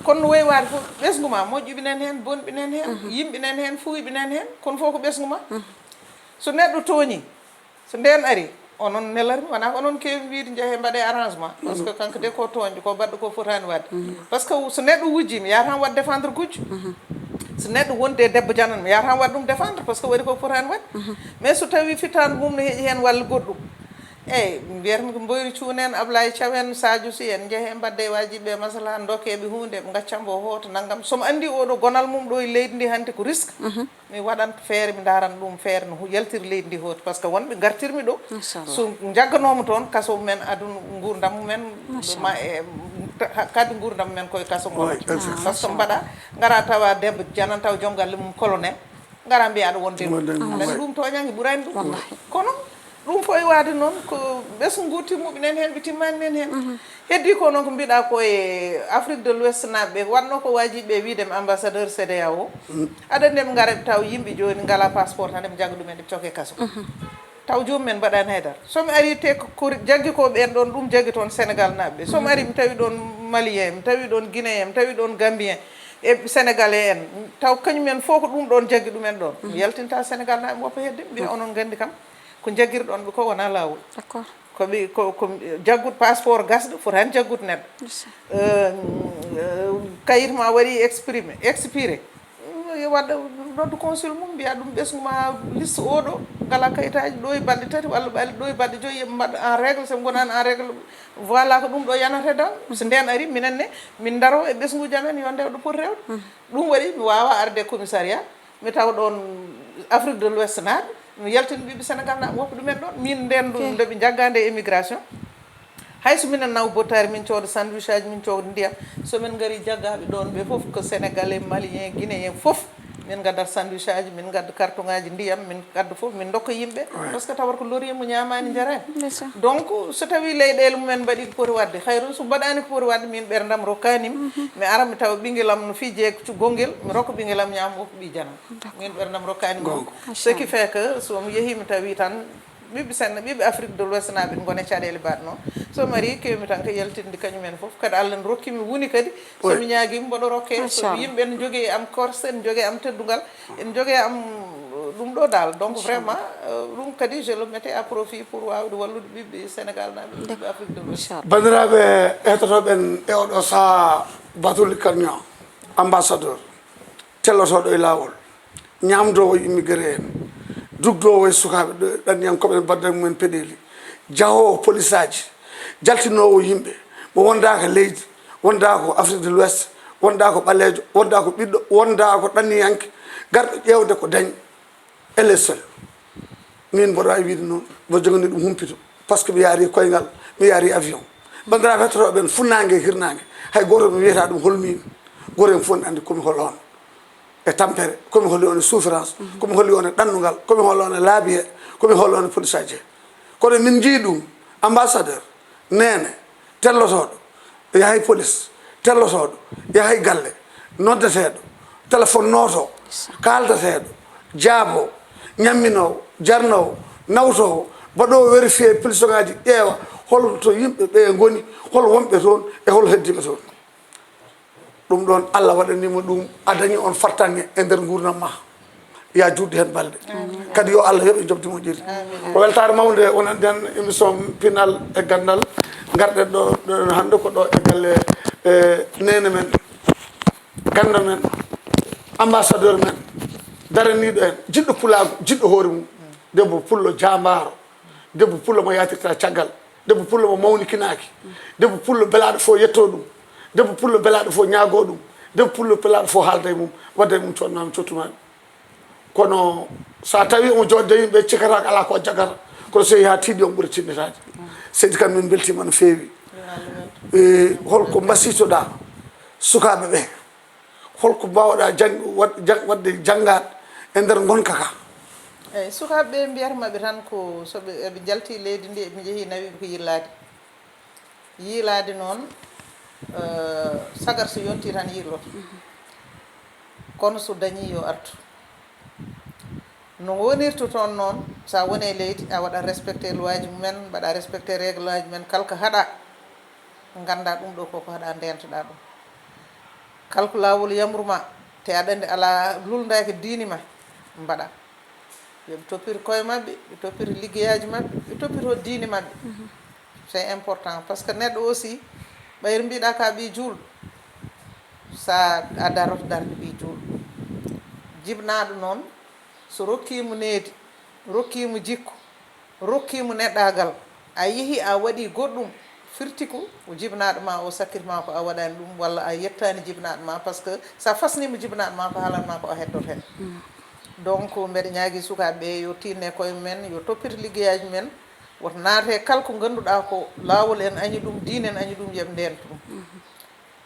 Kono no wayi waade fof, ɓesngu ma, moƴƴuɓe nan heen, bonɓe nan heen, yimɓe nan heen, fuuyɓe nan heen, kono fof ko ɓesngu ma. So neɗɗo tooñi, so ndeen ari, onon nelarmi, wonaa ko onon keewi wiyde njehee mbaɗee arrangement. Parce que kanko de ko tooñɗo, ko baɗɗo ko fotaani waɗde. Parce que so neɗɗo wujji, mi yaha tan waɗ défendre gujjo. So neɗɗo wondi e debbo janano, mi yaha tan waɗ ɗum défendre, parce que waɗi ko fotaani waɗde. Mais so tawii fittaandu mum no heƴi heen walla goɗɗum, eyi, mbiyatmi ko Mboyri Cuun en, Ablaye Thiaw en, Sadio Sy en, njehee mbaɗdee waajiɓe ɓe maslaha, ndokkee ɓe huunde, ɓe ngacca mbo hoota nanngam. So mi anndi oɗo gonal mum ɗo e leydi ndi hannde ko risque, mi waɗan feere, mi ndaran ɗum feere no hu-, yaltiri leydi ndi hoota. Parce que wonɓe ngartirmi ɗo, Inchallah. So njagganooma toon, kaso mumen, aduna nguurndam mumen, ma e, ta- kadi nguurndam mumen koye kaso ngon. Oui, bien sûr. Parce que mbaɗa, ngara tawa debbo janan taw joom galle mum colonel, ngara mbiya aɗa wonde. Wonde, Aɗa oui. Ɗum tooñange ɓurani ɗum. Kono ɗum fof e waade noon ko ɓesngu ngu timmuɓe nen heen, ɓe timmaani nen heen. Heddi ko noon ko mbiɗa ko e Afrique de l'Ouest naaɓe ɓe, waɗno ko waajiɓe ɓe wiide mi ambassadeur C D A O. Aɗa anndi ɓe ngara ɓe taw yimɓe jooni ngala passeport tan, ɓe njagga ɗumen, ɓe coke kaso. Taw joomum en mbaɗaani hay dara. So mi arii te ko, ko jaggi ko ɓeen ɗoon, ɗum jaggi toon Sénégal naaɓe ɓe. So mi arii mi tawi ɗoon Malien, mi tawi ɗoon Guinéen, mi tawi ɗoon Gambien e Sénégalais en, taw kañum en fof ko ɗum ɗoon jaggi ɗumen ɗoon. Mi yaltinta Sénégal naaɓe mi woppa hedde, mbiya onon nganndi kam, ko jaggirɗon ɓe ko wonaa laawol. D'accord. Ko ɓe, ko, ko jaggude passeport gasɗo, fotaani jaggude neɗɗo. Eh, eh, kayit ma waɗi exprimé, expiré. Yo waɗa noddu consul mum, mbiya ɗum ɓesngu ma liste oɗo, ngala kayitaaji ɗo e balɗe tati walla ɓal-, ɗo e balɗe joyi, eɓe mbaɗa en règle, so ɓe ngonaani en règle, voilà ko ɗum ɗo yanata daw. So ndeen ari, minen ne, min ndaro e ɓesnguuji amen, yo ndew ɗo poti rewde. Ɗum waɗi mi waawa arde e commissariat, mi tawa ɗoon Afrique de l'Ouest naaɓe, mi yaltina ɓiɓɓe Sénégal naaɓe, woppa ɗumen ɗoon. Min ndeen ɗum nde ɓe njagga nde immigration. Hay so minen nawa bottaari, min cooda sandwich aji, min cooda ndiyam. So min ngari jaggaaɓe ɗoon ɓe fof ko Sénégalais, Malien, Guinéen fof. Min ngaddat sandwich aji, min ngadda carton ngaji ndiyam, min ngadda fof, min ndokka yimɓe. Parce que tawata ko lorima ñaamaani njaraani. Ndeysaan. Donc, so tawi leyɗeele mumen mbaɗi ko poti waɗde, hayru so mbaɗaani ko poti waɗde, min ɓerndam rokkaani mi. Mi ara mi tawa ɓinngel am no fii jeeg cu-, gonngel, mi rokka ɓinngel am ñaama woppa ɓii janam. Min ɓerndam rokkaani mi. Ce qui fait que so mi yehii mi tawi tan, ɓiɓɓe Sen-, ɓiɓɓe Afrique de l'Ouest naaɓe ngona caɗeele mbaɗ noon. So mi arii keewmi tan ko yaltinde kañum en fof. Kadi Allah ne rokki mi wuni kadi. So mi ñaagii mi mboɗo rokke. So yimɓe ne njogii am korse, ne njogii am teddungal, ne njogii am ɗum ɗo dal. Donc vraiment, euh, ɗum kadi je le mettais à profit pour waawde wallude ɓiɓɓe Sénégal naaɓe, ɓiɓɓe Afrique de l'Ouest. Banndiraaɓe heɗotooɓe en e oɗo sahaa, Batuli Kagnon, ambassadeur, tellotooɗo e laawol, ñaamdoowo immigré en, dugdoowo e sukaaɓe ɗo, ɗanniyankooɓe en, mbaɗda mumen peɗeeli, jahoowo polisaaji, jaltinoowo yimɓe, mo wondaaka leydi, wondaako Afrique de l'Ouest, wondaako ɓaleejo, wondaako ɓiɗɗo, wondaako ɗanniyanke, garɗo ƴeewde ko dañi. Elle est seule. Min mboɗo waawi wiide noon, mboɗo joganii ɗum humpito, par ce que mi yaari koyngal, mi yaari avion. Banndiraaɓe heɗotooɓe en, funnaange e hirnaange, hay gooto mi wiyata ɗum hol miin, gooto en fof ne anndi ko mi hol on e tampere, ko mi holi on e souffrance, ko mi holi on e ɗannungal, ko mi holi on e laabiye, ko mi holi on e polisaaji. Kono min njii ɗum, ambassadeur, neene, tellotooɗo, yahay police, tellotooɗo, yahay galle, noddeteeɗo, téléphone nootoo, kaaldateeɗo, jaaboo, ñamminoowo, jarnoowo, nawtoowo, mbaɗoowo vérifié pilsongaaji, ƴeewa hol to yimɓe ɓe ngoni, hol wonɓe toon e hol heddiiɓe toon. Ɗum ɗoon, Allah waɗaniima ɗum, a dañii oon fartaŋŋe e nder nguurndam maa. Yo a juutdu heen balɗe. Kadi yo Allah yoɓ e njoɓdi moƴƴiri. Ko weltaare mawnde, wonande en émission Pinal e Ganndal. Ngarɗen ɗo, ɗo hannde ko ɗo e galle, e, neene men, ganndo men, ambassadeur men, daraniiɗo en, jiɗɗo pulaagu, jiɗɗo hoore mum. Debbo pullo jaambaaro, debbo pullo mo yaatirta caggal, debbo pullo mo mawnikinaaki, debbo pullo belaaɗo fof yettoo ɗum, debbo pullo belaaɗo fof ñaagoo ɗum, debbo pullo belaaɗo fof haalda e mum, wadda e mum codnaami cottumaami. Kono so a tawi omo jooɗde yimɓe cikkataako alaa ko o jagata, kono so yehii haa tiiɗi on ɓuri tiiɗnitaade. Seydi Kan, min mbeltiima no feewi. E, holko mbasiytoɗaa sukaaɓe ɓe? Holko mbaawɗaa jang-, wad-, jang-, waɗde janngaade e nder ngonka ka? Eyi, sukaaɓe ɓe mbiyata maɓɓe tan ko so ɓe, eɓe njalti leydi ndi, eɓe njehii nawi ɓe ko yillaade. Yiilaade noon, eh, sagar so yontii tan yiilloto. Kono so dañii yo artu. No wonirta toon noon, so a woni e leydi, a waɗa respecté loi ji mumen, mbaɗa respecté règle aji mumen, kala ko haɗa, ngannda ɗum ɗo koko haɗa, ndeentoɗa ɗum. Kala ko laawol yamru ma, te aɗa anndi alaa lulndaaki diini ma, mbaɗa. Yo ɓe toppir koye maɓɓe, ɓe toppir liggeyaaji maɓɓe, ɓe toppito diine maɓɓe. C'est important, parce que neɗɗo aussi, ɓayri mbiɗa ka ɓii juulɗo, sa a daroto darde ɓii juulɗo. Jibnaaɗo noon, so rokkiimo needi, rokkiimo jikku, rokkiimo neɗɗaagal, a yehi a waɗi goɗɗum, firti ko jibnaaɗo ma o sakkitma ko a waɗani ɗum, walla a yettani jibnaaɗo ma, parce que sa fasnima jibnaaɗo ma ko haalanma ko a heddoto hen. Donc mbeɗa ñaagi sukaaɓe ɓe yo tinne koye mumen, yo toppito liggeyaaji mumen, woto naate kala ko ngannduɗaa ko laawol en añi ɗum, diine en añi ɗum, yoɓe ndeentu ɗum.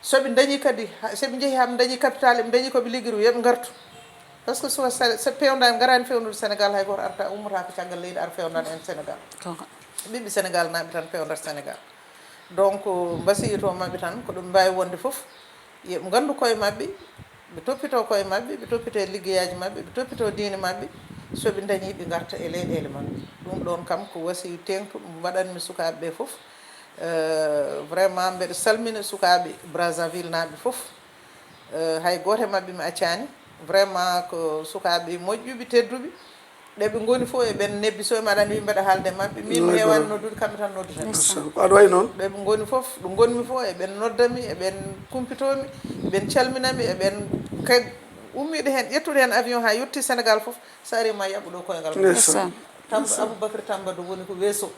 So ɓe dañi kadi, ha, so ɓe njehi ha ɓe dañi capital, ɓe dañi ko ɓe liggiri, yo ɓe ngartu. Parce que so, so, so pewnda en ngaraani fewnude Sénégal, hay gooto arta, ummata ko caggal leydi ar fewndana en Sénégal. Gonga. Ɓiɓɓe Sénégal naaɓe tan pewndat Sénégal. Donc mbasiyi to maɓɓe tan, ko ɗum mbaawi wonde fof, yo ɓe ngandu koye maɓɓe, ɓe toppito koye maɓɓe, ɓe toppito liggeyaaji maɓɓe, ɓe toppito diine maɓɓe. So ɓe dañi, ɓe ngarta e leyɗeele maɓɓe. Ɗum ɗon kam ko wasiyu teeŋtu, ɗum mbaɗanmi sukaaɓe ɓe fof. Eh, vraiment mbeɗa salmina sukaaɓe Brazzaville naaɓe fof. Eh, hay gooto e maɓɓe mi accaani. Vraiment ko sukaaɓe moƴƴuɓe, tedduɓe. Ɗe ɓe ngoni fof eɓen nebbi, so mi aɗa anndi mbeɗa haalde maɓɓe. Min mi heewaani noddude, kamɓe tan noddata. Ndeysaan. Ko aɗa wayi noon. Ɗo ɓe ngoni fof, ɗo ngonmi fof eɓen noddami, eɓen kumpitoomi, eɓen calminami, eɓen kay ummiiɗo heen, ƴettude heen avion haa yotti Sénégal fof, so ari ma yaɓɓu ɗo koyngal. Ndeysaan. Ndeysaan. Tamba, Aboubacry Tamba ɗo woni ko weeso.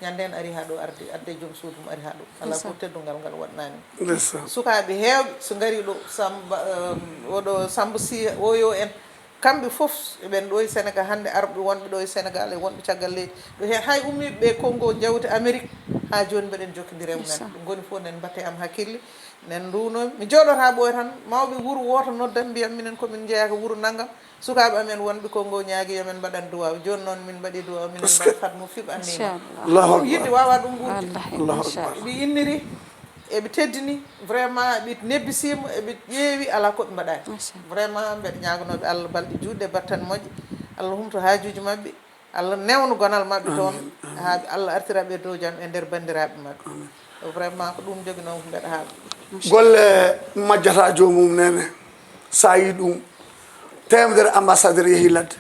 Ñande en ari haa ɗo arde, adde joom suudu mum ari haa ɗo. Alaa ko teddungal ngal waɗnaani. Ndeysaan. Sukaaɓe heewɓe so ngari ɗo, Samba, eh, oɗo Samba Sy, Oyo en, kamɓe fof eɓen ɗo e Sénégal, hannde arɓe wonɓe ɗo e Sénégal e wonɓe caggal leydi. Ɗo heen hay ummiiɓe ɓe Congo, jawte Amérique, haa jooni mbeɗen jokkondiri e mumen. Ndeysaan. Ɗo ngoni fof nen mbatte am hakkille, nen nduwnomi. Mi jooɗoto haa ɓooya tan, mawɓe wuro wooto noddan mbiyam minen ko min njeyaa ko wuro nanngam. Sukaaɓe amen wonɓe Congo ñaagi yo men mbaɗan duwaaw. Jooni noon min mbaɗi duwaaw, minen mbaɗa khatmu fiɓ annii. Inchallah. Allahu akbar. Yiɗde waawaa ɗum wuurde. Wallahi, allahu akbar. Inchallah. Ɓe inniri, eɓe teddini, vraiment ɓe nebbisiima, eɓe ƴeewi, alaa ko ɓe mbaɗaani. Inchallah. Vraiment mbeɗa ñaaganooɓe Allah balɗe juutɗe, battane moƴƴe. Allah humto haajuuji maɓɓe. Allah newno gonal maɓɓe toon, haa Allah artira ɓe dow jam e nder banndiraaɓe maɓɓe. Vraiment ko ɗum joginoo ko mbeɗa haala. Golle majjata joomum, neene. So a yii ɗum, teemedere ambassadeur yehi ladde,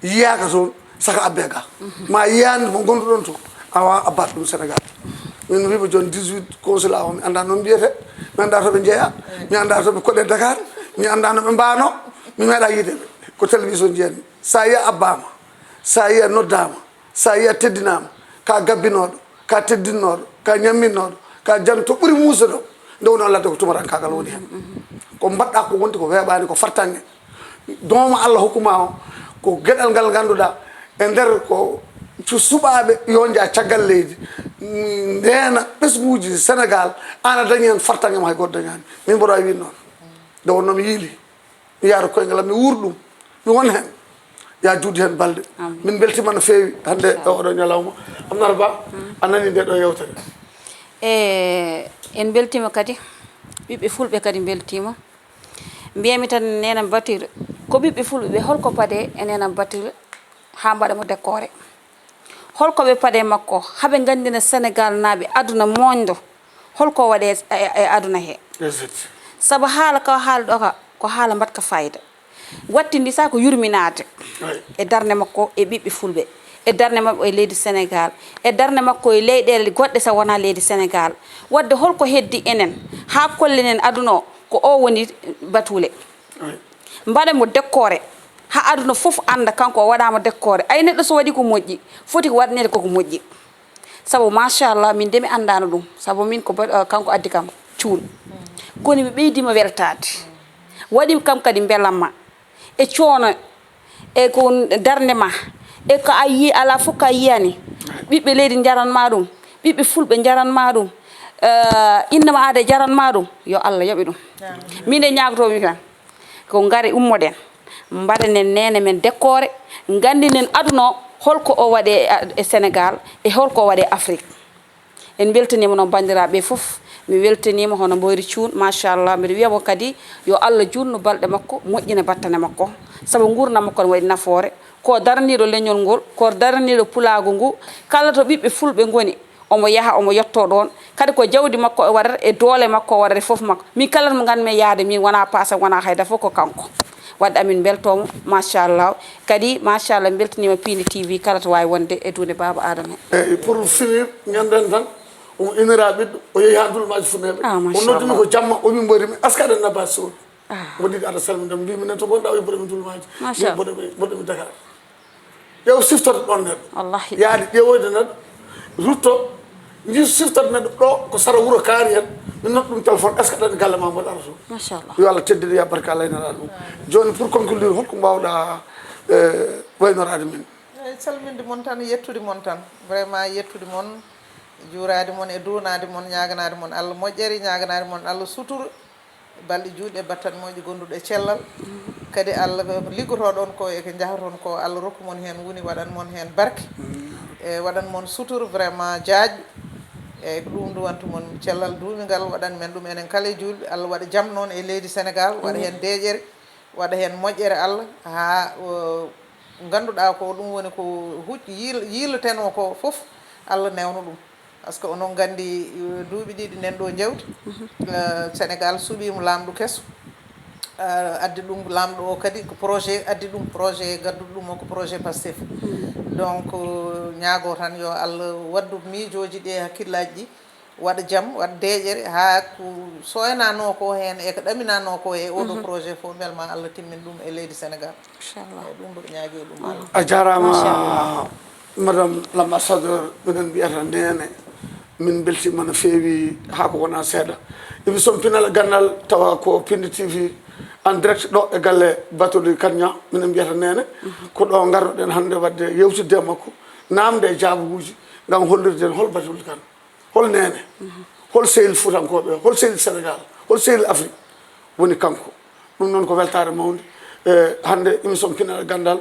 yiyaaka toon, saka abbe ga. Ma yiyaani mo ngonduɗon to, a waawa abbaade ɗum Sénégal. Min wiima jooni dix-huit consulat o, mi anndaa noon mbiyetee, mi anndaa to ɓe njeyaa, mi anndaa to ɓe koɗe Dakar, mi anndaa no ɓe mbaano, mi meeɗaa yiide ɓe. Ko télévision njiyanmi. So a yii a abbaama, so a yii a noddaama, so a yii a teddinaama, ka gabbinooɗo, ka teddinnooɗo, ka ñamminnooɗo, ka janto ɓuri muusude ɗo, nde woni o ladde ko tumarankaagal woni heen. Ko mbaɗɗaa ko wonti ko weeɓaani, ko fartaŋŋe. Dooma Allah hokkuma o, ko geɗal ngal ngannduɗaa, e nder ko su-, suɓaaɓe yo njaa caggal leydi, ndeena ɓesnguuji Sénégal, aan a dañi heen fartaŋŋe mo hay gooto dañaani. Min mboɗo wawi wiide noon. Nde wonnoo mi yiili. Mi yaara koyngal am, mi wuur ɗum, mi won heen. Ya juutdu heen balɗe. Amin. Min mbeltiima no feewi hannde e oɗo ñalawma. Amnata Ba, a nanii nde ɗo yewtere. E, en mbeltiima kadi, ɓiɓɓe fulɓe kadi mbeltiima. Mbiyami tan Neena Batir, ko ɓiɓɓe fulɓe ɓe, holko paɗe e Neena Batir haa mbaɗa mo décoré? Holko ɓe paɗe makko, haa ɓe nganndina Senegal naaɓe aduna mooñdo, holko waɗe e, e, e aduna he? Exact. Sabu haala ka o haali ɗo ka, ko haala mbaɗka fayida. Wattindi sa ko yurminaade e darnde makko e ɓiɓɓe fulɓe, e darnde makko e leydi Senegaal, e darnde makko e leyɗeele goɗɗe so wonaa leydi Senegaal. Waɗde holko heddi enen haa kollenen aduna o ko o woni Batuule. Mbaɗen mo dekkoore haa aduna fof annda kanko o waɗaama dekkoore. Ay neɗɗo so waɗi ko moƴƴi, foti ko waɗaneede koko moƴƴi. Sabu machallah min de mi anndaano ɗum, sabu min ko ba- kanko addi kam cuun. Kono mi ɓeydiima weltaade. Waɗi kam kadi mbelamma e coono e ko darnde ma e ko a yi alaa fof ko a yiyani. Ɓiɓɓe leydi njaranma ɗum, ɓiɓɓe fulɓe njaranma ɗum, eh, innama aade jaranma ɗum, yo Allah yoɓe ɗum. Min de ñaagotoomi tan ko ngare ummoɗen mbaɗanen neene men dekkoore, nganndinen aduna o holko o waɗe e Senegaal e holko o waɗe Afrik. En mbeltaniima noon banndiraaɓe fof. Mi weltaniima hono Mboyri Cuun, machallah. Mbiɗa wiya mo kadi yo Allah juutnu balɗe makko, moƴƴina battane makko. Sabu nguurndam makko ne waɗi nafoore. Ko daraniiɗo leñol ngol, ko daraniiɗo pulaagu ngu. Kala to ɓiɓɓe fulɓe ngoni, omo yaha, omo yetto ɗoon. Kadi ko jawdi makko o waɗata, e doole makko o waɗata, e fof makko. Min kala mo nganmi yaade, min wona paasa, wona hayda fof ko kanko. Waɗde amin mbeltoo mo, machallah. Kadi machallah, mbeltaniima Piindi T V kala to waawi wonde e duunde Baaba Adama he. Eyyi, pour finir, ngannden tan, omo inira ɓiɗɗo, o yehi haa Dulmaaji Funeeɓe. Ah, o noddumi ko jamma, o wi Mboyri mi, est-ce que aɗa nabba sooɗi? Ah. Mboɗo yiɗi aɗa salmina, mbi minen to ngonɗa, o wi mboɗo mi Dulmaaji. Machallah. Mboɗo mi, mboɗo mi Dakar. Ƴeew siftoto ɗon neɗɗo. Wallahi. Yaade ƴeewoyde neɗɗo, rutto, nji siftoto neɗɗo ɗo ko sara wuro kaari en, min nodda ɗum téléphone, est-ce que aɗa galle ma mboɗo ara toon? Machallah. Yo Allah teddin, ya barka Allah ina ɗum. Jooni pour conclure, holko mbawɗa, eh, waynoraade min? Eyyi, salminde mon tan, yettude mon tan. Vraiment yettude mon, juuraade mon e duunaade mon, ñaaganaade mon Allah moƴƴere, ñaaganaade mon Allah sutura. Balɗe juutɗe, battane moƴƴe, gonduɗe e cellal. Kadi Allah ko liggotoɗon ko e ko njahaton ko, Allah rokku mon heen woni, waɗan mon heen barke. E waɗan mon sutur vraiment jaajɗo. E ko ɗum duwantu mon cellal duumingal, waɗan men ɗum enen kala e juulɓe. Allah waɗa jam noon e leydi Senegaal, waɗa heen deeƴere, waɗa heen moƴƴere Allah, haa o, ngannduɗaa ko ɗum woni ko huc-, yiil-, yiilotenoo ko fof, Allah newna ɗum. Par ce que onon nganndi, eh, duuɓi ɗiɗi nen ɗo jawdi, eh, Senegaal suɓiima laamɗo keso. Eh, addi ɗum laamɗo o kadi ko projet, addi ɗum projet, gadduɗo ɗum o ko projet Pastef. Donc, eh, ñaago tan yo Allah waddu miijooji ɗi e hakkillaaji ɗi, waɗa jam, waɗa deeƴere, haa ko soynanoo ko heen e ko ɗaminanoo ko e oɗo projet fof, mbel ma Allah timmin ɗum e leydi Senegaal. Inchallah. Eyyi, ɗum mboɗo ñaagii ɗum Allah. A jaaraama, machallah, madame l'ambassadeur, minen mbiyata neene. Min mbeltiima no feewi, haa ko wonaa seeɗa. Émission Pinal e Ganndal, tawa ko Piindi T V en direct ɗo e galle Batuli Kane Niang, minen mbiyata neene. Ko ɗo ngarno-ɗen hannde waɗde yewtidde e makko, naamde e jaabuuji, ngam hollirde en hol Batuli Kane. Hol neene? Hol sehil Fuutankooɓe? Hol sehil Senegaal? Hol sehil Afrik? Woni kanko. Ɗum noon ko weltaare mawnde. E, hannde émission Pinal e Ganndal,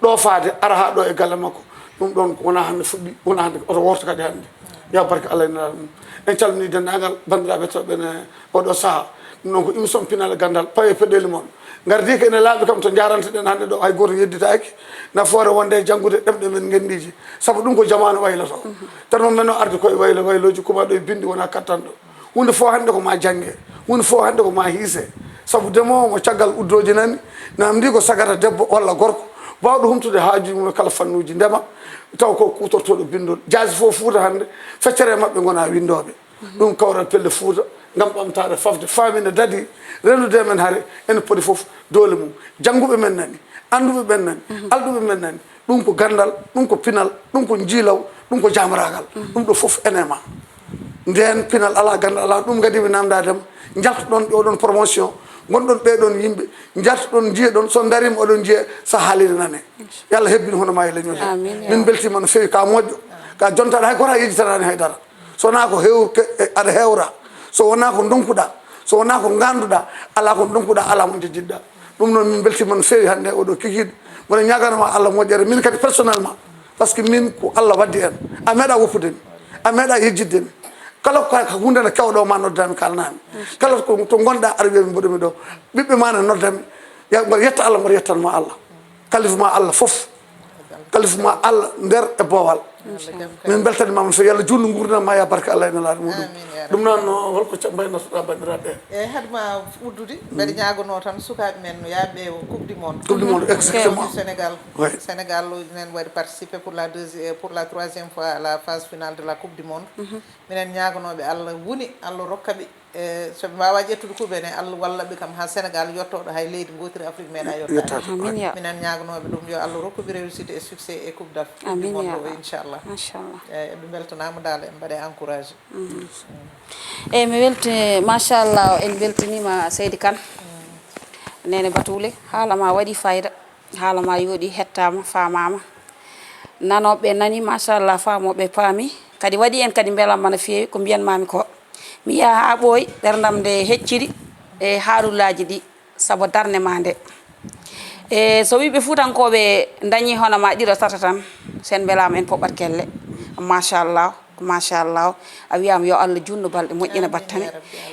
ɗo faade, ara haa ɗo e galle makko. Ɗum ɗoon ko wonaa hannde fuɗɗi, wonaa hannde, oto woorto kadi hannde. Ya barke Allah e Nelaaɗo mum. En calminii denndaangal banndiraaɓe heɗotooɓe ɓe e oɗo sahaa. Ɗum noon ko émission Pinal e Ganndal, pawe peɗeeli mon. Ngardii ko ene laaɓi kam to njaranteɗen hannde ɗo, hay gooto yedditaaki. Nafoore wonde e janngude ɗemɗe men ngenndiije. Sabu ɗum ko jamaanu wayloto. Tan mo men o ardi koye waylo, waylooji kumaɗo e binndi wona kattanɗo. Huunde fof hannde ko ma jannge. Huunde fof hannde ko ma hiise. Sabu demoowo mo caggal uddooji nani, namdi ko sagata debbo walla gorko. Baawɗo humtude haajuuji mum e kala fannuuji ndema, taw ko kuutortooɗo binndol. Jaasi fof Fuuta hannde, feccere maɓɓe ngona winndooɓe. Ɗum kawral pelle Fuuta ngam ɓamtaare fafde, faamina dadi, rendude men hare, ene poti fof doole mum. Jannguɓe men nani, annduɓe men nani, alɗuɓe men nani. Ɗum ko ganndal, ɗum ko pinal, ɗum ko njiilaw, ɗum ko jaamraagal. Ɗum ɗo fof ene ma. Ndeen pinal alaa, ganndal alaa, ɗum kadi mi namdaade ma. Njaltoɗon ɗo ɗon promotion, ngonɗon ɓee ɗon yimɓe, njaltoɗon, njiyeɗon, so dariima oɗon njiya, so haaliri nane. Yo Allah hebbin hono ma e leñol he. Amiin, ya. Min mbeltiima no feewi, ka moƴƴo, ka jontaɗo, hay gooto a yejjitanaani hay dara. So wonaa ko heew-, ke-, e, aɗa heewra, so wonaa ko ndonkuɗaa, so wonaa ko nganduɗaa, alaa ko ndonkuɗaa, alaa mo njejjitɗaa. Ɗum noon, min mbeltiima no feewi hannde e oɗo kikiiɗe. Mboɗo ñaaganoo ma Allah moƴƴere, min kadi personnellement, par ce que min ko Allah waddi en. A meeɗaa woppude mi, a meeɗaa yejjitde mi. Kala ko, ko huunde ne kewɗo ma, noddaa mi, kaalnaa mi. Kala ko to ngonɗaa, aɗa wiya mi mboɗo mi ɗo. Ɓiɓɓe ma ne nodda mi, ya, mboɗo yetta Allah, mboɗo yettan ma Allah. Kalifu ma Allah fof. Kalifu ma Allah nder e boowal. Min beltanimama so Yallah juutnu nguurndam ma, ya barke Allah e Nelaaɗo muɗum. Amin, ya Rabbi. Ɗum noon, holko ca-, mbaynortoɗaa banndiraaɓe? Eyi, hade ma uddude, mbeɗa ñaagonoo tan sukaaɓe men no yaaɓe o Coupe du Monde. Coupe du Monde, exactement. Sénégal. Oui. Sénégal enen waɗi participé pour la deuxième, pour la troisième fois à la phase finale de la Coupe du Monde. Minen ñaagonooɓe Allah woni, Allah rokka ɓe, e, so ɓe mbaawaa ƴettude coupe ene, Allah walla ɓe kam haa Sénégal yotto ɗo hay leydi ngootiri Afrique meeɗaa yottaade. Yettaade. Amin ya. Minen ñaagonooɓe ɗum, yo Allah rokku ɓe réussite et succès e Coupe d'Afrique du Amin ya Monde o, Rabbi. Inchallah. Machallah. Eyi, ɓe mbeltanaama daal, en mbaɗe encouragé. Eyi, mi welti, machallah, en mbeltaniima Seydi Kane. Neene Batuule, haala ma waɗi fayida, haala ma yooɗi, hettaama, faamaama. Nanooɓe nani, machallah, faamooɓe paami. Kadi waɗi en kadi mbelamma no feewi, ko mbiyanmaami ko. Mi yaha haa ɓooyi, ɓerndam nde hecciri e haalulaaji ɗi, sabu darnde ma nde. E so ɓiɓɓe Fuutankooɓe dañii hono ma ɗiɗo tata tan, sen mbelaama en poɓat kelle. Machallah, machallah. A wiyaama yo Allah juutnu balɗe, moƴƴina battane.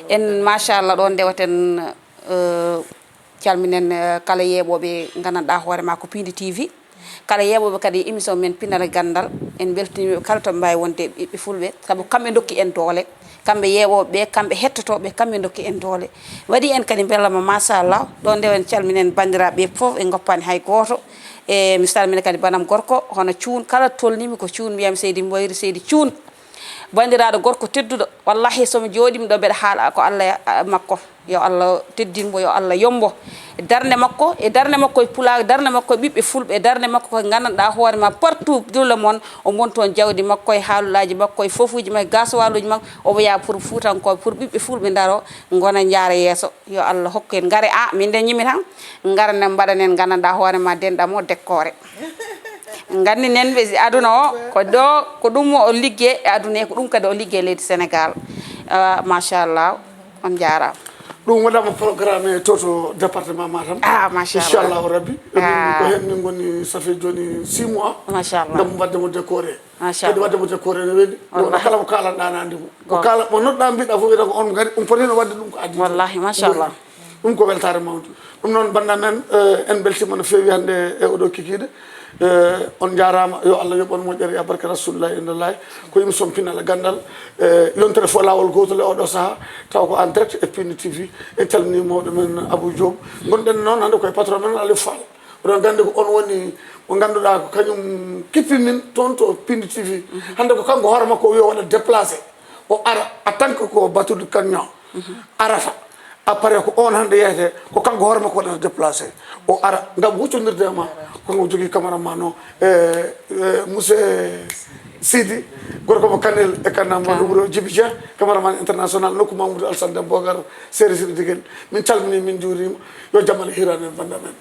En, machallah, ɗo ndewaten, eh, calminen, eh, kala yeeɓooɓe nganndanɗaa hoore ma ko Piindi T V. Kala yeeɓooɓe kadi émission men Pinal e Ganndal, en mbeltaniiɓe kala to ɓe mbaawi wonde ɓiɓɓe fulɓe, sabu kamɓe ndokki en doole. Kamɓe yeeɓooɓe ɓe, kamɓe hettotooɓe, kamɓe ndokki en doole. Waɗi en kadi mbelamma, machallah. Ɗo ndewen calminen banndiraaɓe ɓe fof, en ngoppaani hay gooto. E mi salmina kadi banam gorko, hono cuun, kala tolnimi ko cuun, mbiyam Seydi Mboyri, Seydi Cuun. Banndiraaɗo gorko tedduɗo, wallahi so mi jooɗiima ɗo mbeɗa haala ko Allah, a, makko. Yo Allah teddin mo, yo Allah yombo. Darnde makko, e darnde makko e Pulaar, darnde makko e ɓiɓɓe fulɓe, darnde makko ko nganndanɗaa hoore ma partout dans le monde, o mboni toon jawdi makko e haalulaaji makko e fofuuji makko e gasoiluuji makko, omo yaha pour Fuutankooɓe, pour ɓiɓɓe fulɓe ndaro, ngona njaara yeeso. Yo Allah hokku en, ngare, a, min de ñimi tan, ngara ne mbaɗanen nganndanɗaa hoore ma denɗam o dekkoore. Nganndinen ɓe si aduna o, ko ɗo, ko ɗum o liggey e aduna he, ko ɗum kadi o liggey leydi Sénégal. Ah, machallah, on njaaraama. Ɗum waɗaama programme to, to département Matam. Ah, machallah. Inchallahu Rabbi. Ah. Ko heen min ngoni, ça fait jooni six mois. Machallah. Ngam waɗde mo décoré. Machallah. Kadi waɗde mo décoré ne weli. Nde wona kala ko kaalanɗaa na anndi mo. Ko kaala, mo noɗɗaa mbiɗa fof wiyata ko on ngari, on poti no waɗde ɗum ko addi. Wallahi, machallah. Ɗum ko weltaare mawnde. Ɗum noon, banndiraaɓe men, eh, en mbeltiima no feewi hannde e oɗo kikiiɗe. Eh, on njaaraama, yo Allah yoɓ on moƴƴere e barke Rasulullah, indallahi. Ko émission Pinal e Ganndal. Eh, yontere fof laawol gootol e oɗo sahaa, tawa ko en direct e Piindi T V. En calminii mawɗo men Abou Diop. Ngonɗen noon hannde koye patron men Aliou Fall. Oɗon nganndi ko on woni mo ngannduɗaa ko kañum kippi min toon to Piindi T V. Hannde ko kanko hoore makko o wi o waɗa déplacé. O ara en tant que ko Batoudi Kane Niang arata. Après ko on hannde yeyete, ko kanko hoore makko waɗata déplacé. O ara ngam huccondirde e ma, ko kanko jogii cameraman o, e, e, monsieur Sidi, gorko mo Kanel e Kanam, Ka- wuro Djibi Dia, cameraman international, nokku Mamoudou Alassane Deme Bogar, Séré Siré Digel. Min calminii, min njuuriima. Yo jam Allah hiran en, banndiraaɓe men.